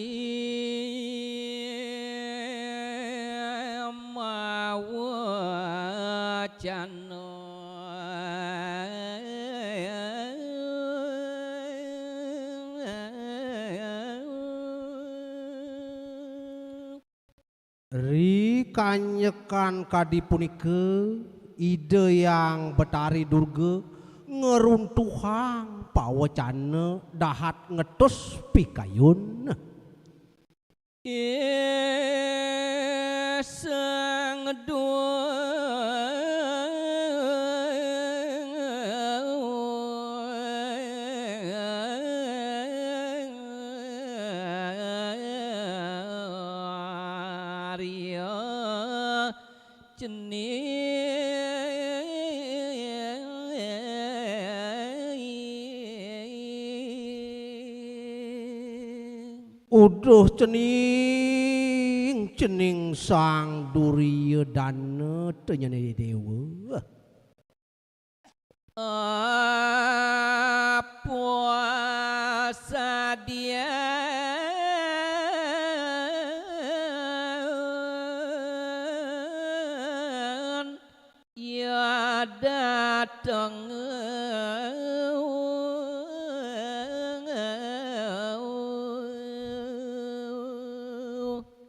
mawacana. Ri kanyekan kadi punika, Ida Hyang Betari Durga ngruntuhang pawacana dahat ngetus pikayun. Ih, Sang Hyang. Arya cening. Uduh cening, cening Sang Duryodana, tanyane Dewa. Apa sadian ya dateng?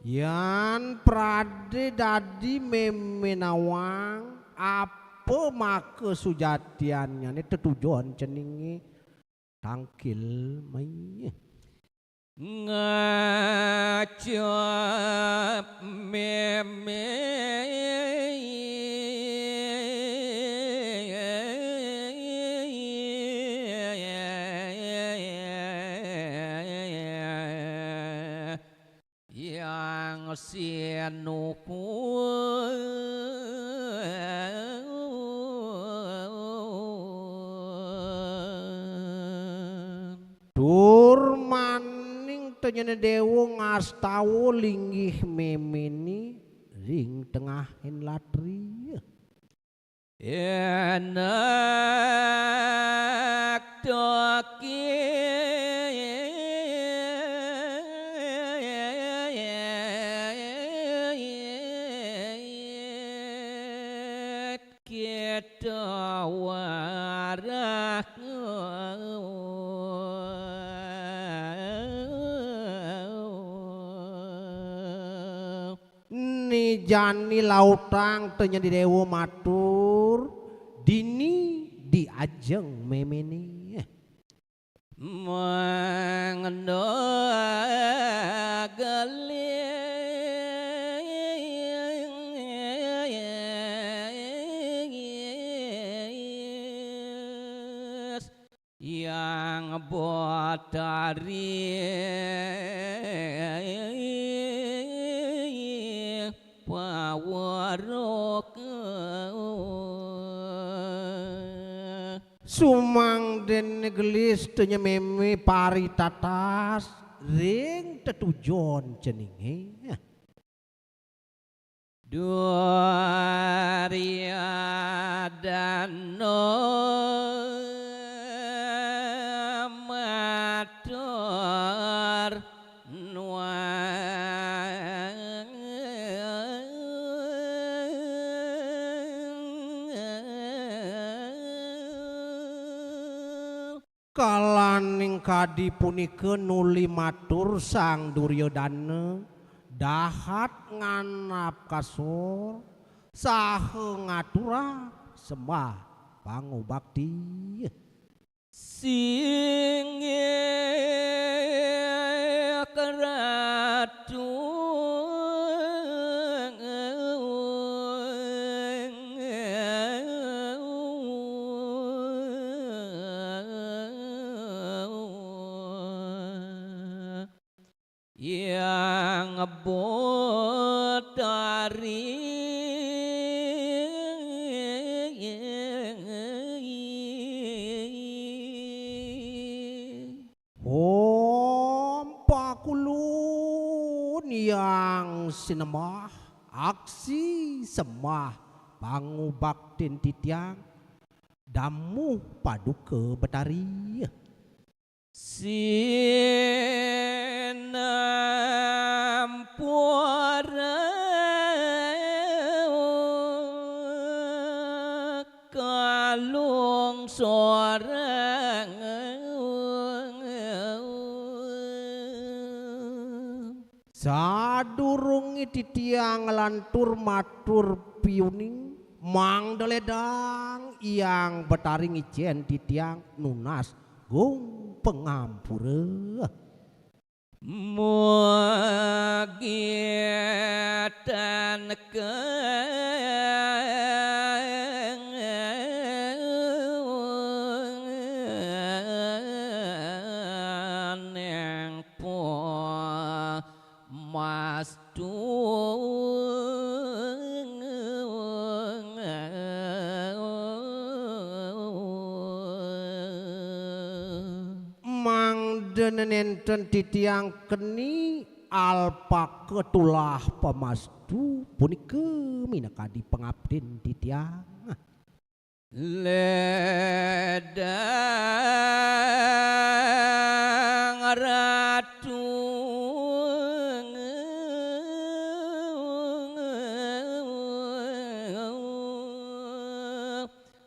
Yan prade dadi meme nawang, apa maka sujatiannyane tetujon ceninge tangkil mai. Ngecep meme. Hyang Sinuhun. Tur maning tanyane Dewa ngastawa linggih memene ring tengahing latri. Enak tokit kita warah. Nijani lautang tanyane Dewa matur, dini di ajeng memene. Mangda gelis. Hyang Batari paweruh. Sumangdene gelis tanyane meme paritatas ring tetujon ceninge. Duryodana Matur nuwun. Kalaning kadi punika nuli matur Sang Duryodana, dahat nganap kasor, saha ngaturang sembah pangubakti. Singgih Ratu. Yang Betari. Om pakulun yang sinembah, aksi sembah pangubaktin titiang, damuh paduka Betari. Sinampura kalung sorang. Sadurunge titiang nglantur matur piuning, mangda ledang Hyang Betari ngicen titiang nunas gung pangampura. Mugi tan keng pamastu. Mangda nenten titiang keni alpaka tulah pamastu, punika minakadi pangabdin titiang. Ledang Ratu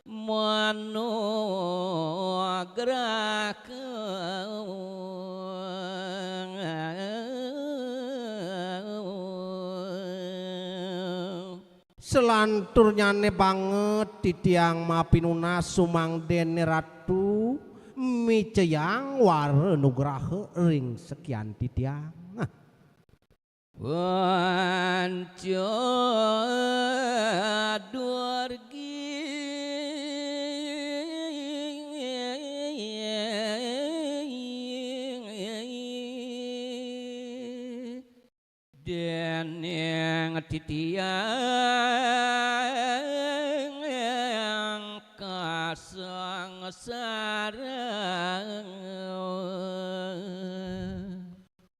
manugrahka. Salanturnyane banget titiang mapinunas sumangdene Ratu, micayang wara nugraha ring sekian titiang. Panca Durgi. Dening titiang kasangsara.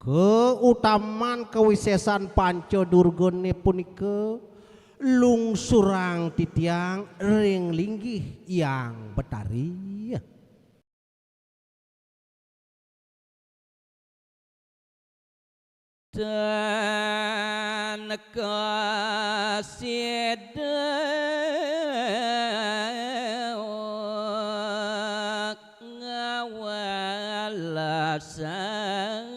Kautaman kawisesan panca durgane punika lungsurang titiang ring linggih Hyang Betari. Tan kasida ngawalasan.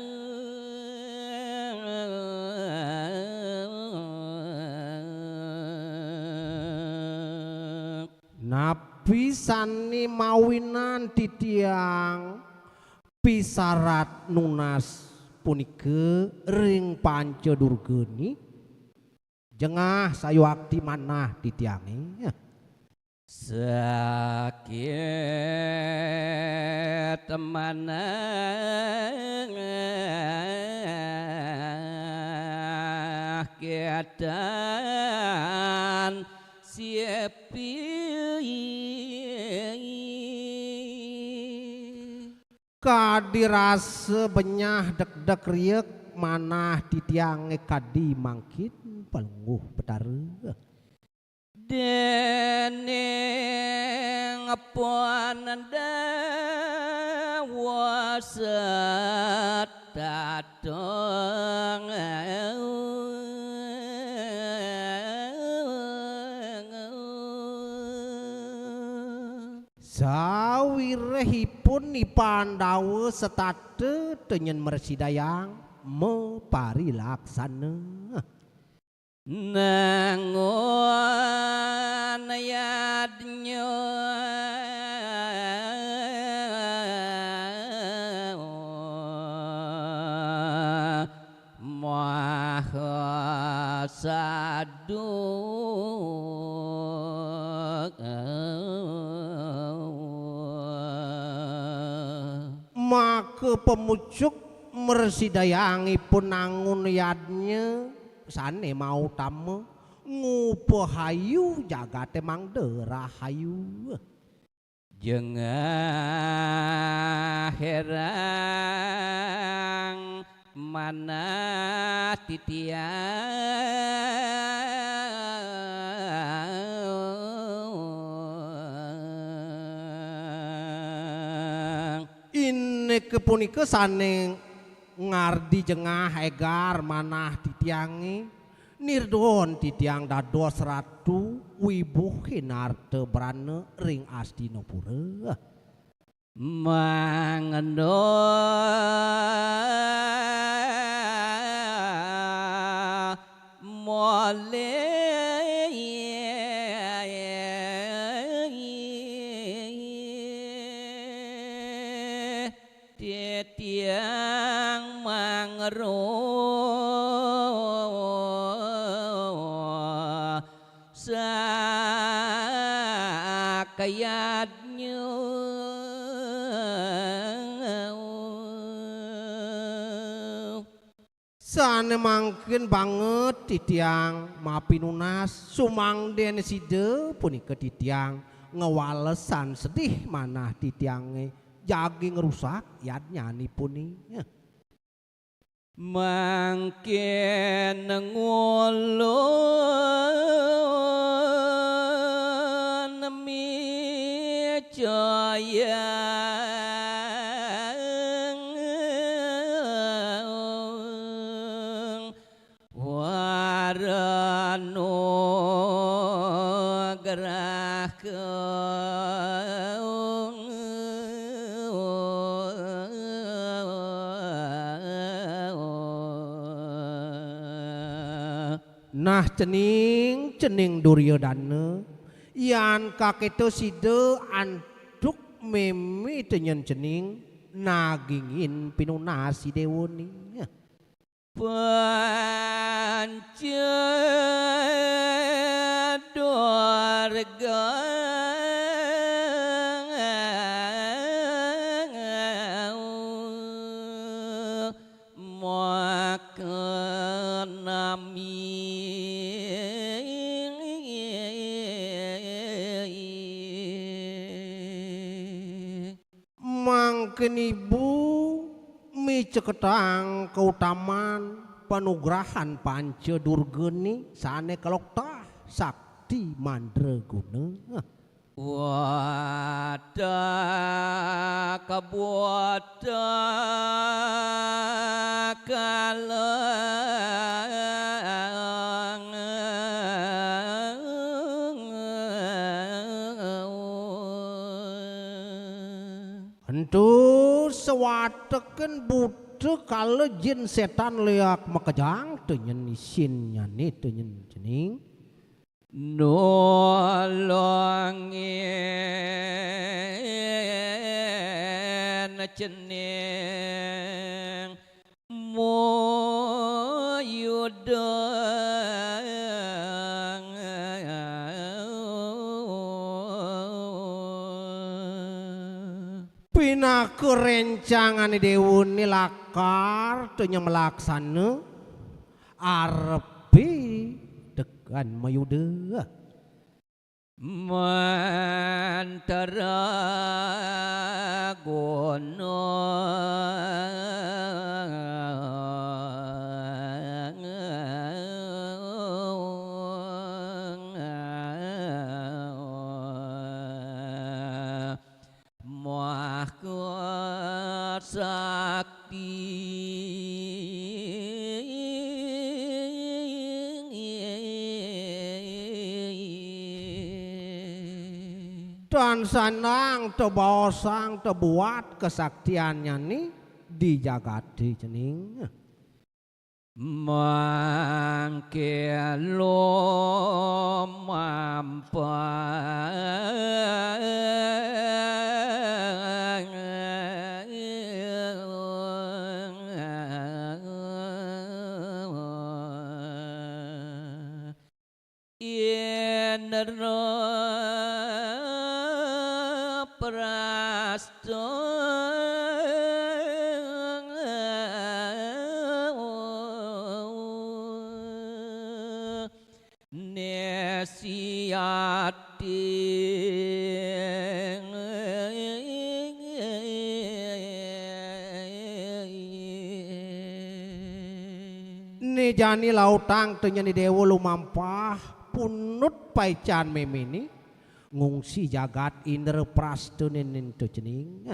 Napi sane mawinan titiang pisarat nunas punika ring panca durgane? Jengah sayuakti manah titiange. Sakit manah ketan sepi. Kadi rasa benyah dekdek riek manah titiange kadi mangkin Palungguh Betara. Déning Pandhawa setata. Sawirehipun I Pandhawa setata, tenyen mrasidayang maparilaksana. Nangun yadnya maha sadhu. Maka pamucuk mrasidayangipun nangun yadnya sané mautama ngupahayu jagaté mangda rahayu. Jengah hérang manah titiang. Indik punika sané ngardi jengah égar manah titiangé, nirdon titiang dados ratu wibuhing arta brana ring Astinapura. Mangda malih titiang mangrusak yadnya. Sané mangkin banget titiang mapinunas, sumangdén sida punika titiang ngwalesan sedih manah titiangé jagi ngrusak yadnyanipun. Mangkin ngulun micayang waranugraha. Nah, cening, cening Duryodana, yan kakéto sida antuk mémé tenyen cening nagingin pinunas I Déwané. Panca Durga maka nami. Mangkin ibu miceketang kautaman panugrahan Panca Durgané sané kaloktah sakti mandraguna. Wata kabuta kalang. Ento sawatekin buta kala jin sétan léak makejang, tenyen isinnyané tenyen cening. Nulungin cening Mayuda. Pinaka réncangané Déwané lakar tenyen malaksana arepé tekan Mayuda. Mantra gunung. Dan sanang tebaosang tebuat kesaktiannyané di jagaté cening. Mangké lumampah. Indra Prasta Nesiati. Né jani lautang tényan Déwa lumampah, punut paican méméné, ngungsi jagat Indraprastha nénto cening.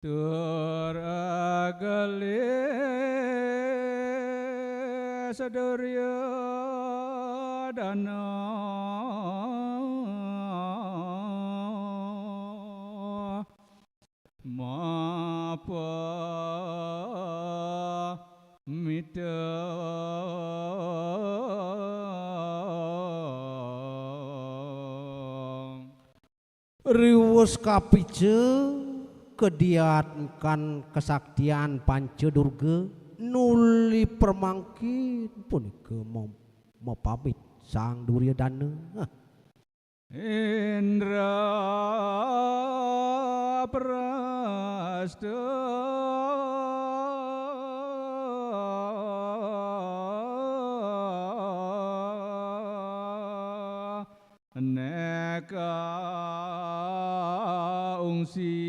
Tur agelis Duryodana mapamita. Riwus kapica kadiatkan kasaktian Panca Durga nuli pramangkin punika mem-, mapamit Sang Duryodana. Indra Prasta neka ungsi.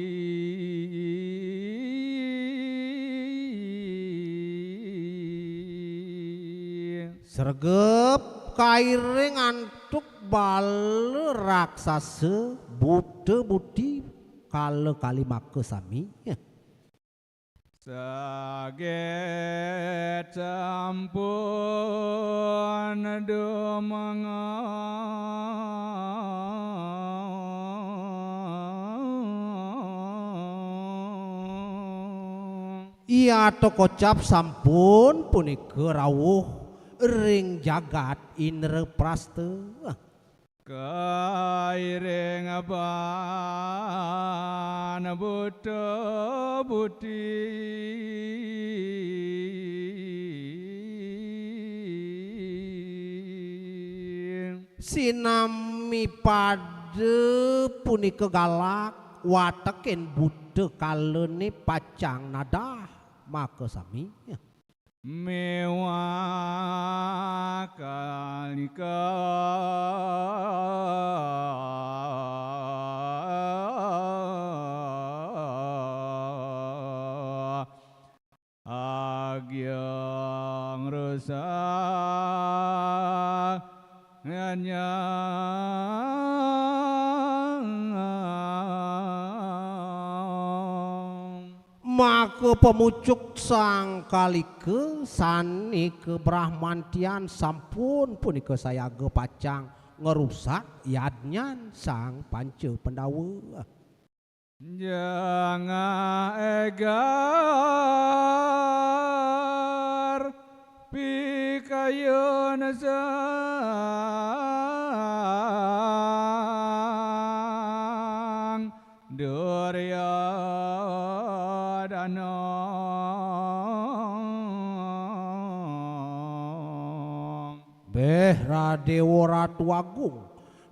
Sregep kairing antuk bala raksasa buta buti kala kalih makasami. Saget sampun dumengang. Yata kocap sampun punika rawuh ring jagat Indraprasta. Kairing ban buta buti. Sinami pada punika galak, watekin buta kalané pacang nadah makasami. Miwah kalika agyang rusak nyanyang. Maka pamucuk Sang Kalika sané kabrahmantian sampun punika sayaga pacang ngrusak yadnyan Sang Panca Pandawa. Jangah égar pikayun sa Béh, Radéwa Ratu Agung,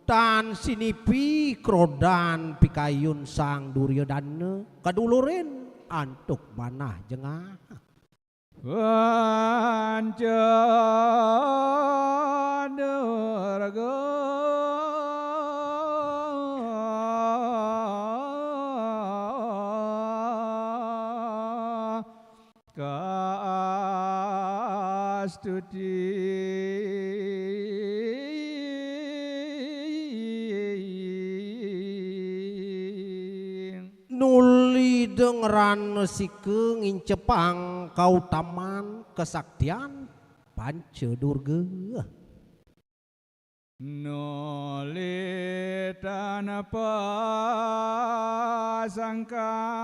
tan sinipi krodan pikayun Sang Duryodana kadulurin antuk manah jengah. Panca Durga Kastuti. Nuli dengeran sika ngincepang kautaman kesaktian Panca Durga. Nuli tanpa sangkan.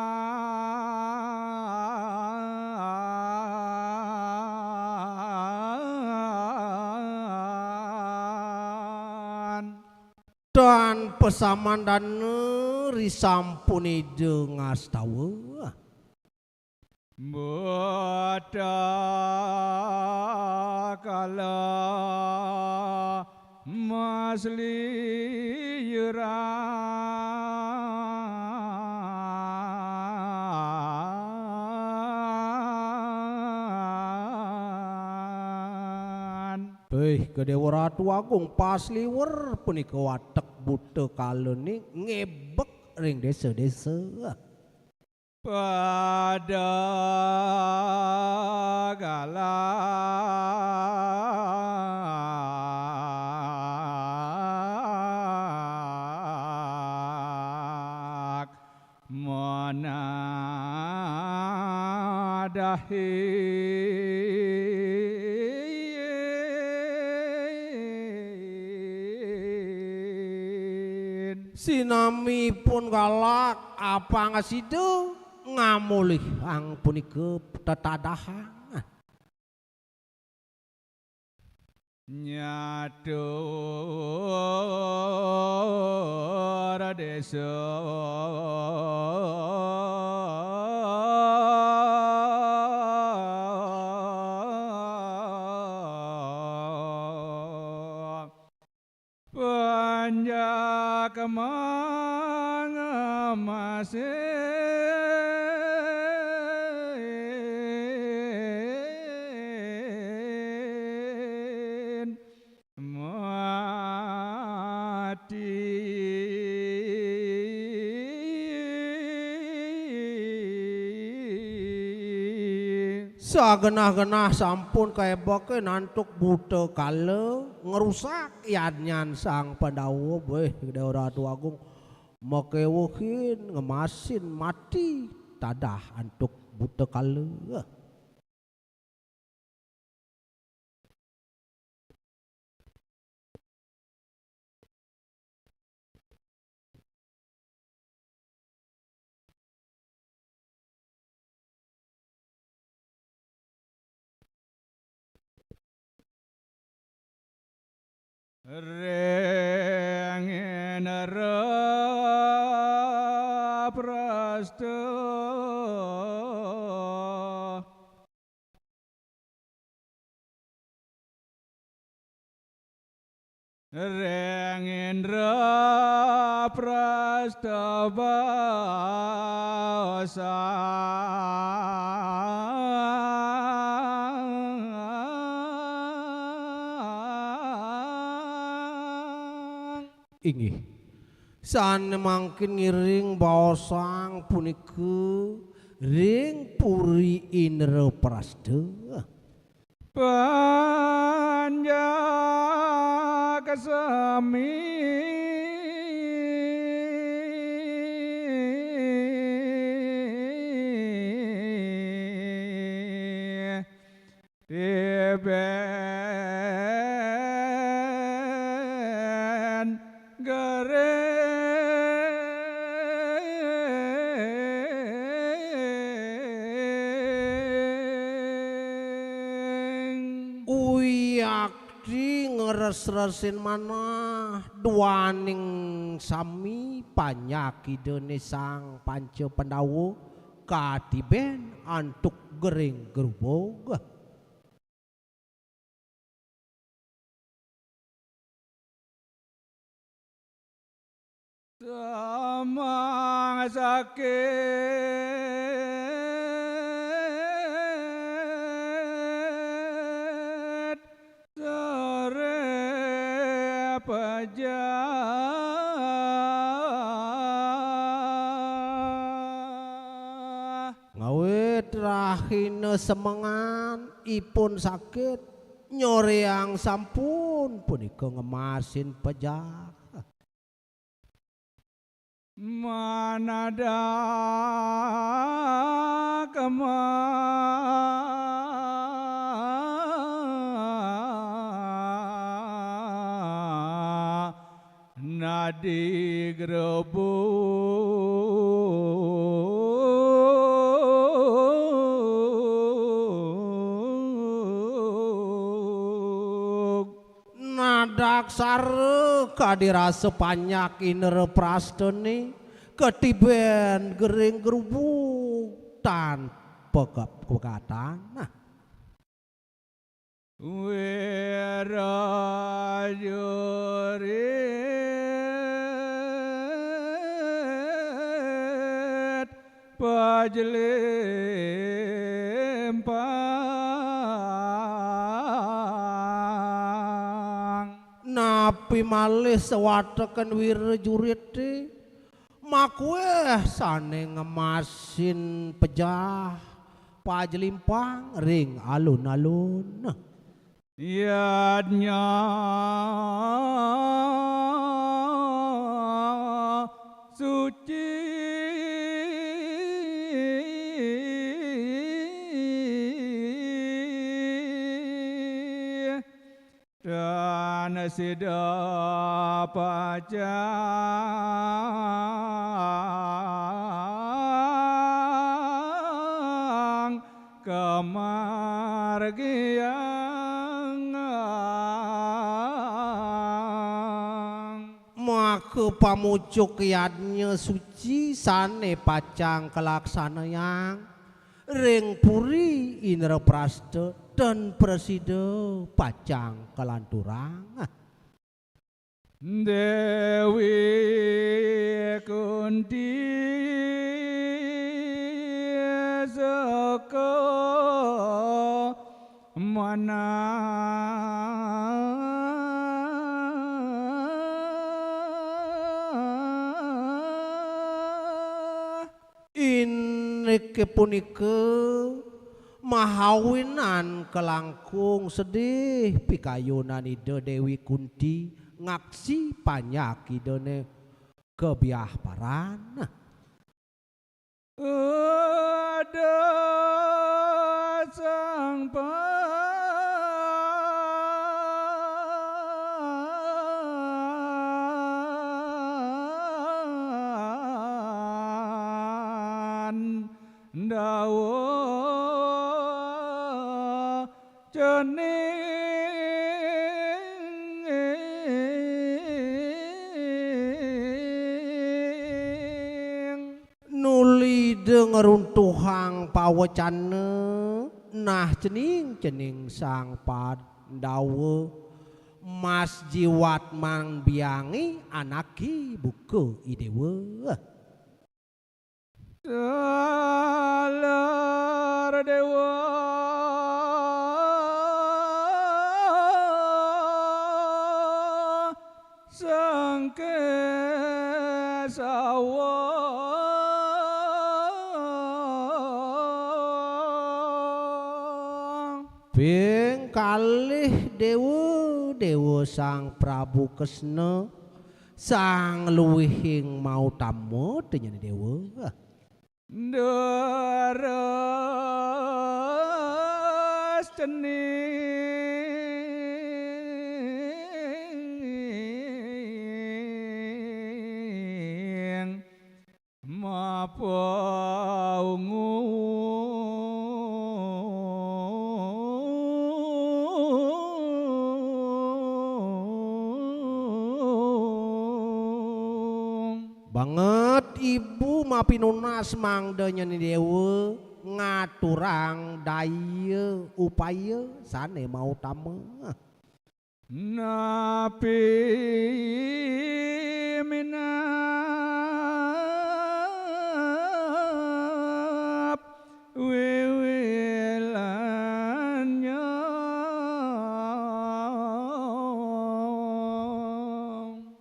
Tan pasamandana risampun Ida ngastawa. Buta kala masliran. Heh, Déwa Ratu Agung, pasliwer punika watek buta kala ni ngebek ring désa-désa. Pada galak manadahin. Sinamipun galak apang sida ngamolihang punika tetadahang. Nyatur désa. Panjak mangemasin mati. Sagenah-genah sampun kaebekin antuk buta kala, ngrusak yadnyan Sang Pandawa, béh, Déwa Ratu Agung, makewehin, ngemasin, mati, tadah antuk buta kala. Ring Indraprastha. Ring Indraprastha baosang. Inggih. Sané mangkin ngiring baosang punika ring Puri Indraprastha. Panjak sami. Tibén garing. Uyakti ngresresin manah duaning sami panjakidané Sang Panca Pandawa katibén antuk gering grubug. Semang sakit, sere pejah. Ngawit rahina semengan ipun sakit, nyoreang sampun punika ngemasin pejah. Manadak ma-, nadi gerubug. Nadaksara kadi rasa panjak Indraprastane katiben gering gerubug tan pekep-, pekatan. Nah. Wirajurit pajlimpang. Napi malih sawateken wirajurite makueh sane ngemasin pejah pajlimpang ring alun-alun. Yadnya suci tan sida pacang kamargiang. Maka pamucuk yadnya suci sane pacang kalaksanayang ring puri Indraprasta tan prasida pacang kalanturang. Dewi Kunti saka manah. Indik punika mahawinan kalangkung sedih pikayunan Ida Dewi Kunti ngaksi panjak Idane kabiah paran. Ada sang Pandawa cening. Nuli Ida ngruntuhang pawecana, nah cening-cening Sang Pandawa, mas jiwat man biangi anake buka i dewa. Taler dewa Sangkesawa. Ping kalih dewa, Dewa Sang Prabu Kesna, Sang Luihing Mautama, denyane dewa. Deres cening mapaungu. Banget ibu mapinunas mangda nyeni dewa ngaturang daya upaya sane mautama. Napi minat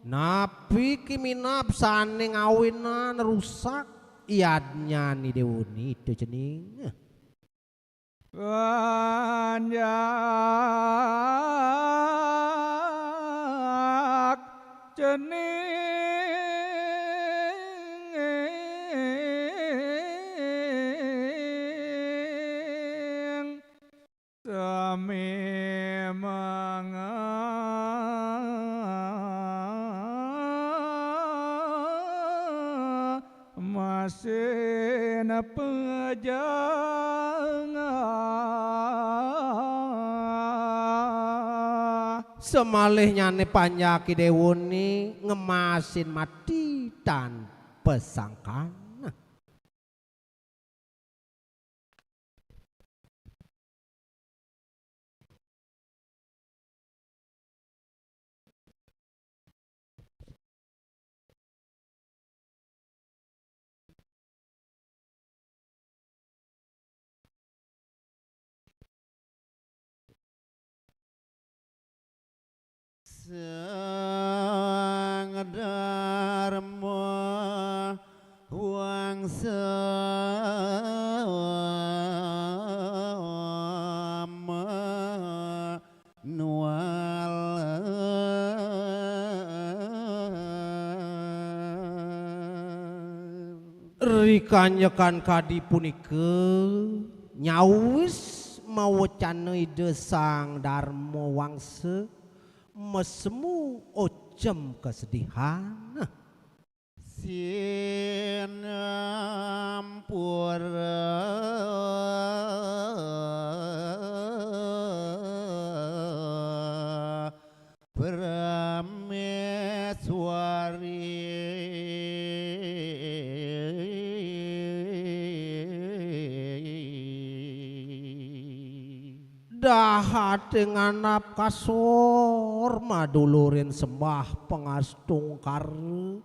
Napi ki minab sane ngawinan rusak yadnyane Dewa Nita cening? Panjak cening sami manga masin pejang. Semalihnyane panjake dewane ngemasin mati tan pesangkan. Sang Darma Wangsa Manual. Rikanyekan kadi punika nyawis mawecana Ida Sang Darma Wangsa mesemu ocem kesedihan. Sinampura Prameswari. Dahate nganap kasor madulurin sembah pangastungkara,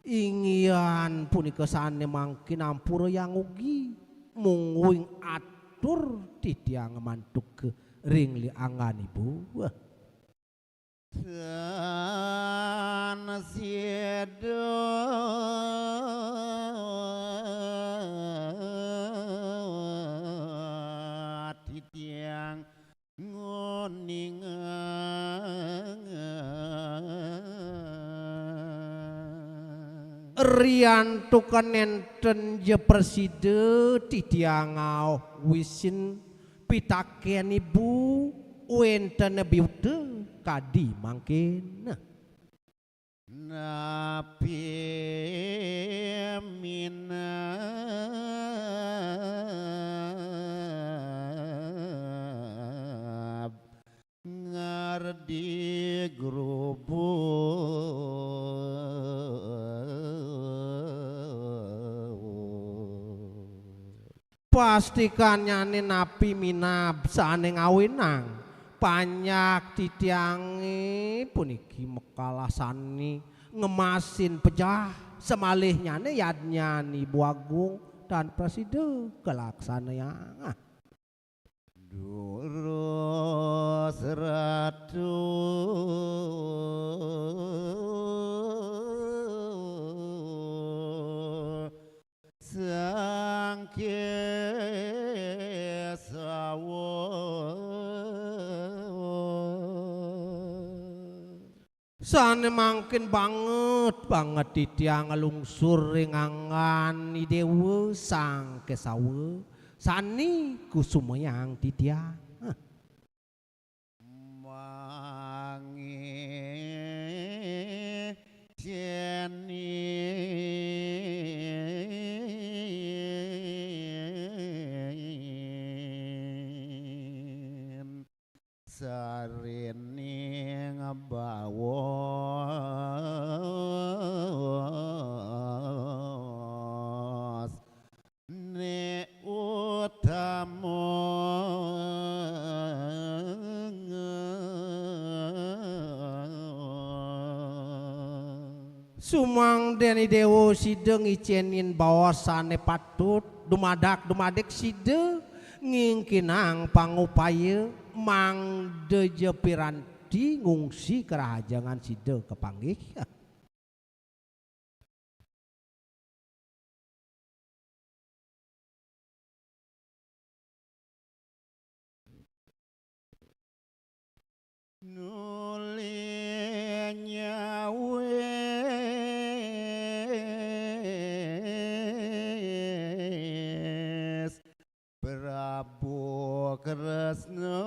inggihan punika sane mangkin ampura yang ugi, mungguing atur titiang mantuk ring liangan ibu. Tan sida titiang nguningang. Riantukan nenten ja prasida titiang ngawisin pitaken ibu wenten biuta kadi mangkin. Napi minab ngardi grubug. Pastikannyane napi minab sane ngawinang panjak titiange puniki makalasane ngemasin pejah, semalihnyane yadnyan Ibu Agung tan prasida kalaksanayang. Durus Ratu Sang Kesawa. Sane mangkin banget, banget titiang nglungsur ring anggan Idewa Sang Kesawa, sane kusumayang titiang. Mangih cenin sarining bawas ne utama. Sumangdene Dewa sida ngicenin baos sane patut, dumadak dumadik sida ngingkinang pangupaya mangda ja piranti ngungsi karahajengan sida kapanggih. Nuli nyawis Prabu Kresna.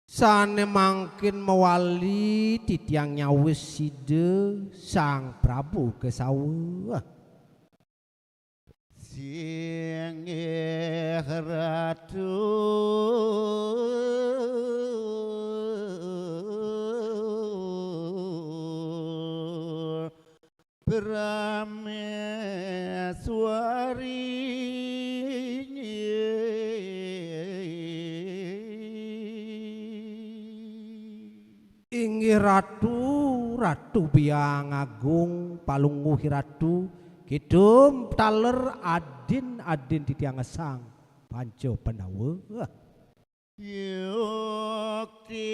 Sané mangkin mawali titiang nyawis Ida Sang Prabu Késawa. Singgih Ratu Praméswari. Inggih Ratu, Ratu Biang Agung, Palungguh Ratu, kidum taler adin-adin titiang Sang Panca Pandawa. Yukti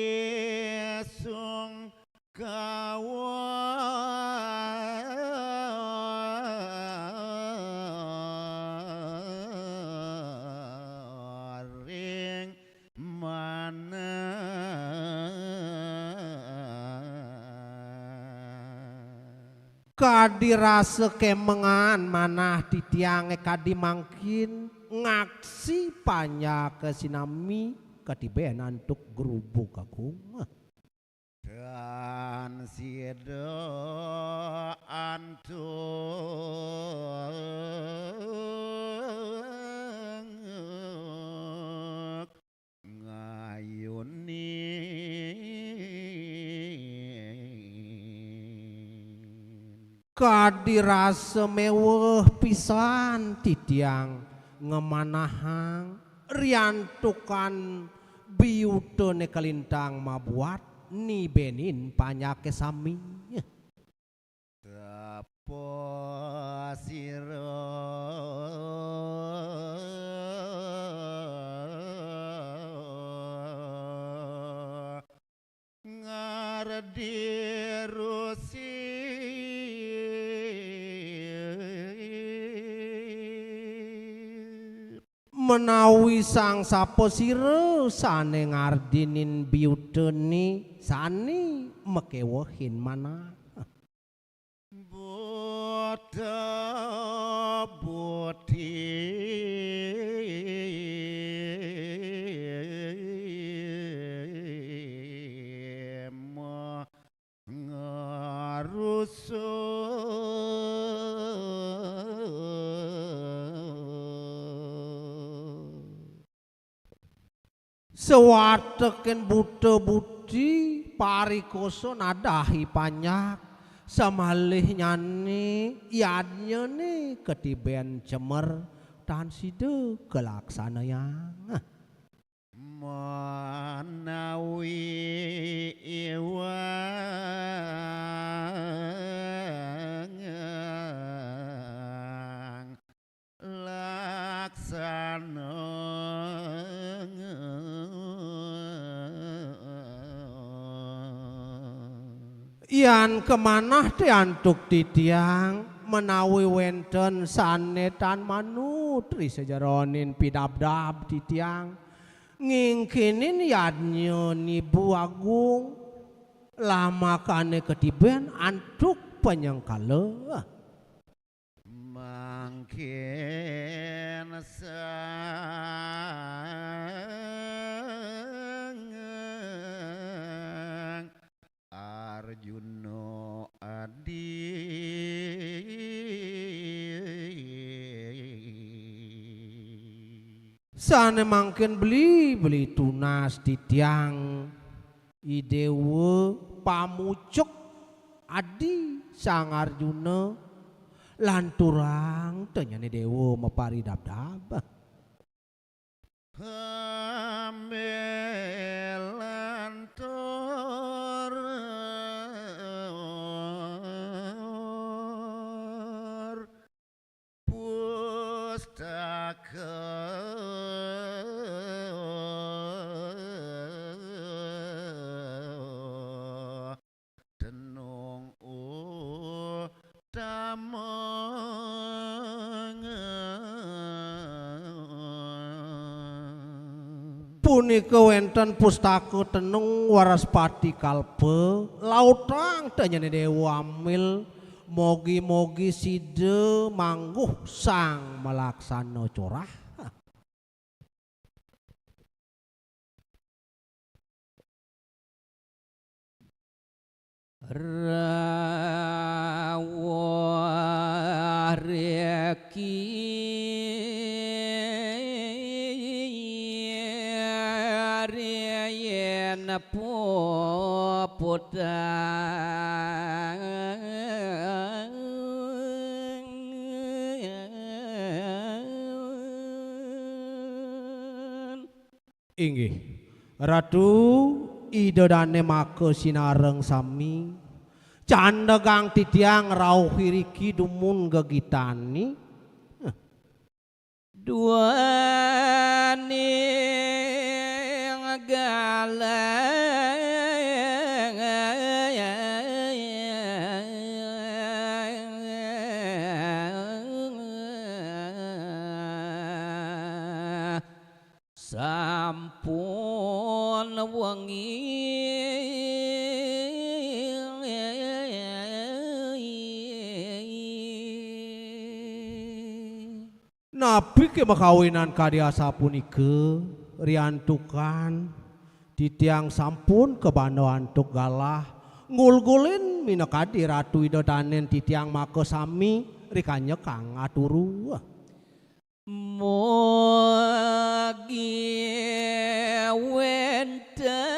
sungkawa ring manah. Kadi rasa kemengan manah titiangé kadi mangkin ngaksi panjaka sinami katibén antuk grubug agung. Tan sida antuk ngayunin. Kadi rasa méweh pisan titiang ngamanahang riantukan biutané kalintang mabuat nibénin panjaké sami. Tapa sira ngardi rusi. Menawi sang sapa sira sané ngardinin biutané sané makéwehin manah. Buta buti ma ngarusuh. Sawatekin buta buti parikosa nadahi panjak, samalihnyané yadnyané katibén cemer tan sida kalaksanayang. Manawi iwang laksana. Yan kamanah té antuk titiang menawi wénten sané tan manut ri sajeroning pidabdab titiang ngingkinin yadnya nibu agung lamakané katibén antuk panyengkala. Mangkin sang Arjuna adi. Sané mangkin beli-beli tunas titiang I Déwa pamucuk adi Sang Arjuna, lanturang tényané Déwa maparidabdab. Ambil lantur pustaka tenung utama. Punika wénten pustaka tenung Waraspati Kalpa, lautang tanyane Dewa Amil, mogi-mogi sida mangguh sang malaksana corah. Rawuh riki riyen puputang. Inggih. Ratu, Ida Dane maka sinareng sami. Candegang titiang rauh iriki dumun gegitani. Duaning galang. Sampun wengi. Napi ke makawinan kadi asapunika, riantukan titiang sampun kabanda antuk galah, ngulgulin minakadi Ratu Ida Danen titiang makasami rikanyekang aturu. Mugi wenten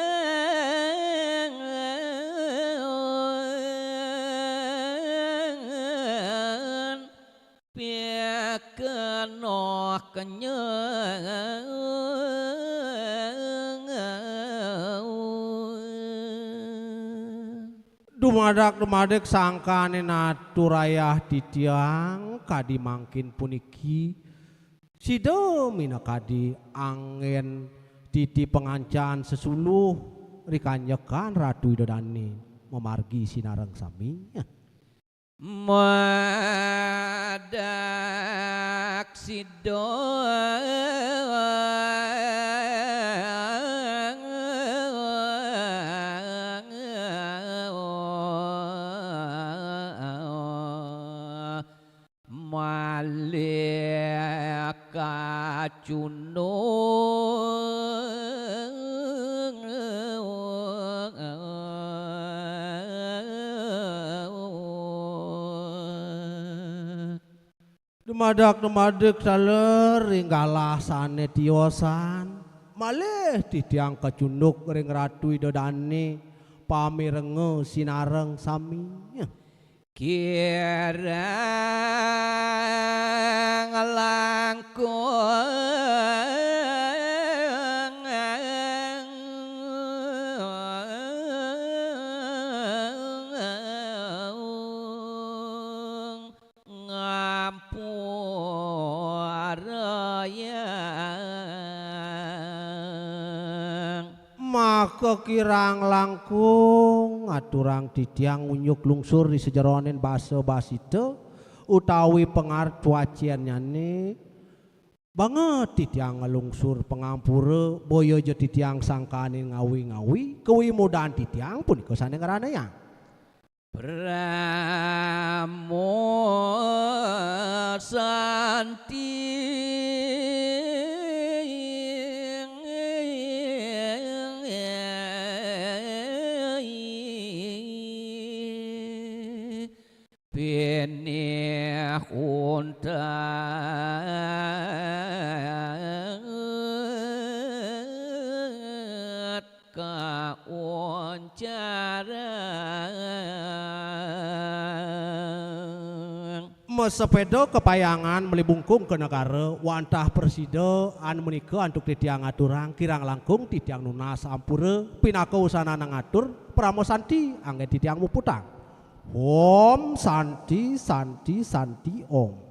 pikenoh kenyang. Dumadak-dumadik sangkane natur ayah titiang kadi mangkin puniki, sida minakadi anggen titi pangancan sesuluh rikanjekan Ratu Ida Dane mamargi sinareng sami. Madak sida. Malih kacunduk. Dumadak-dumadik taler ring galah sane tiosan, malih titiang kacunduk ring Ratu Ida Dane, pamirenga sinareng sami. Kirang langkung ngampurayang. Maka kirang langkung aturang titiang unyuk lungsur di sajeroning basa basita utawi pangarep wacennyane, banget titiang nglungsur pangampura, boya ja titiang sangkaning ngawi-ngawi, kawimudan titiang punika sane ngranayang. Parama Santi. Pinih untat kaoncaran. Masepeda kapayangan meli bungkung ka negara, wantah prasida anu menika antuk titiang aturang, kirang langkung titiang nunas ampura, pinaka usananang atur, parama santi anggen titiang muputang. Om Santi, Santi, Santi, Om.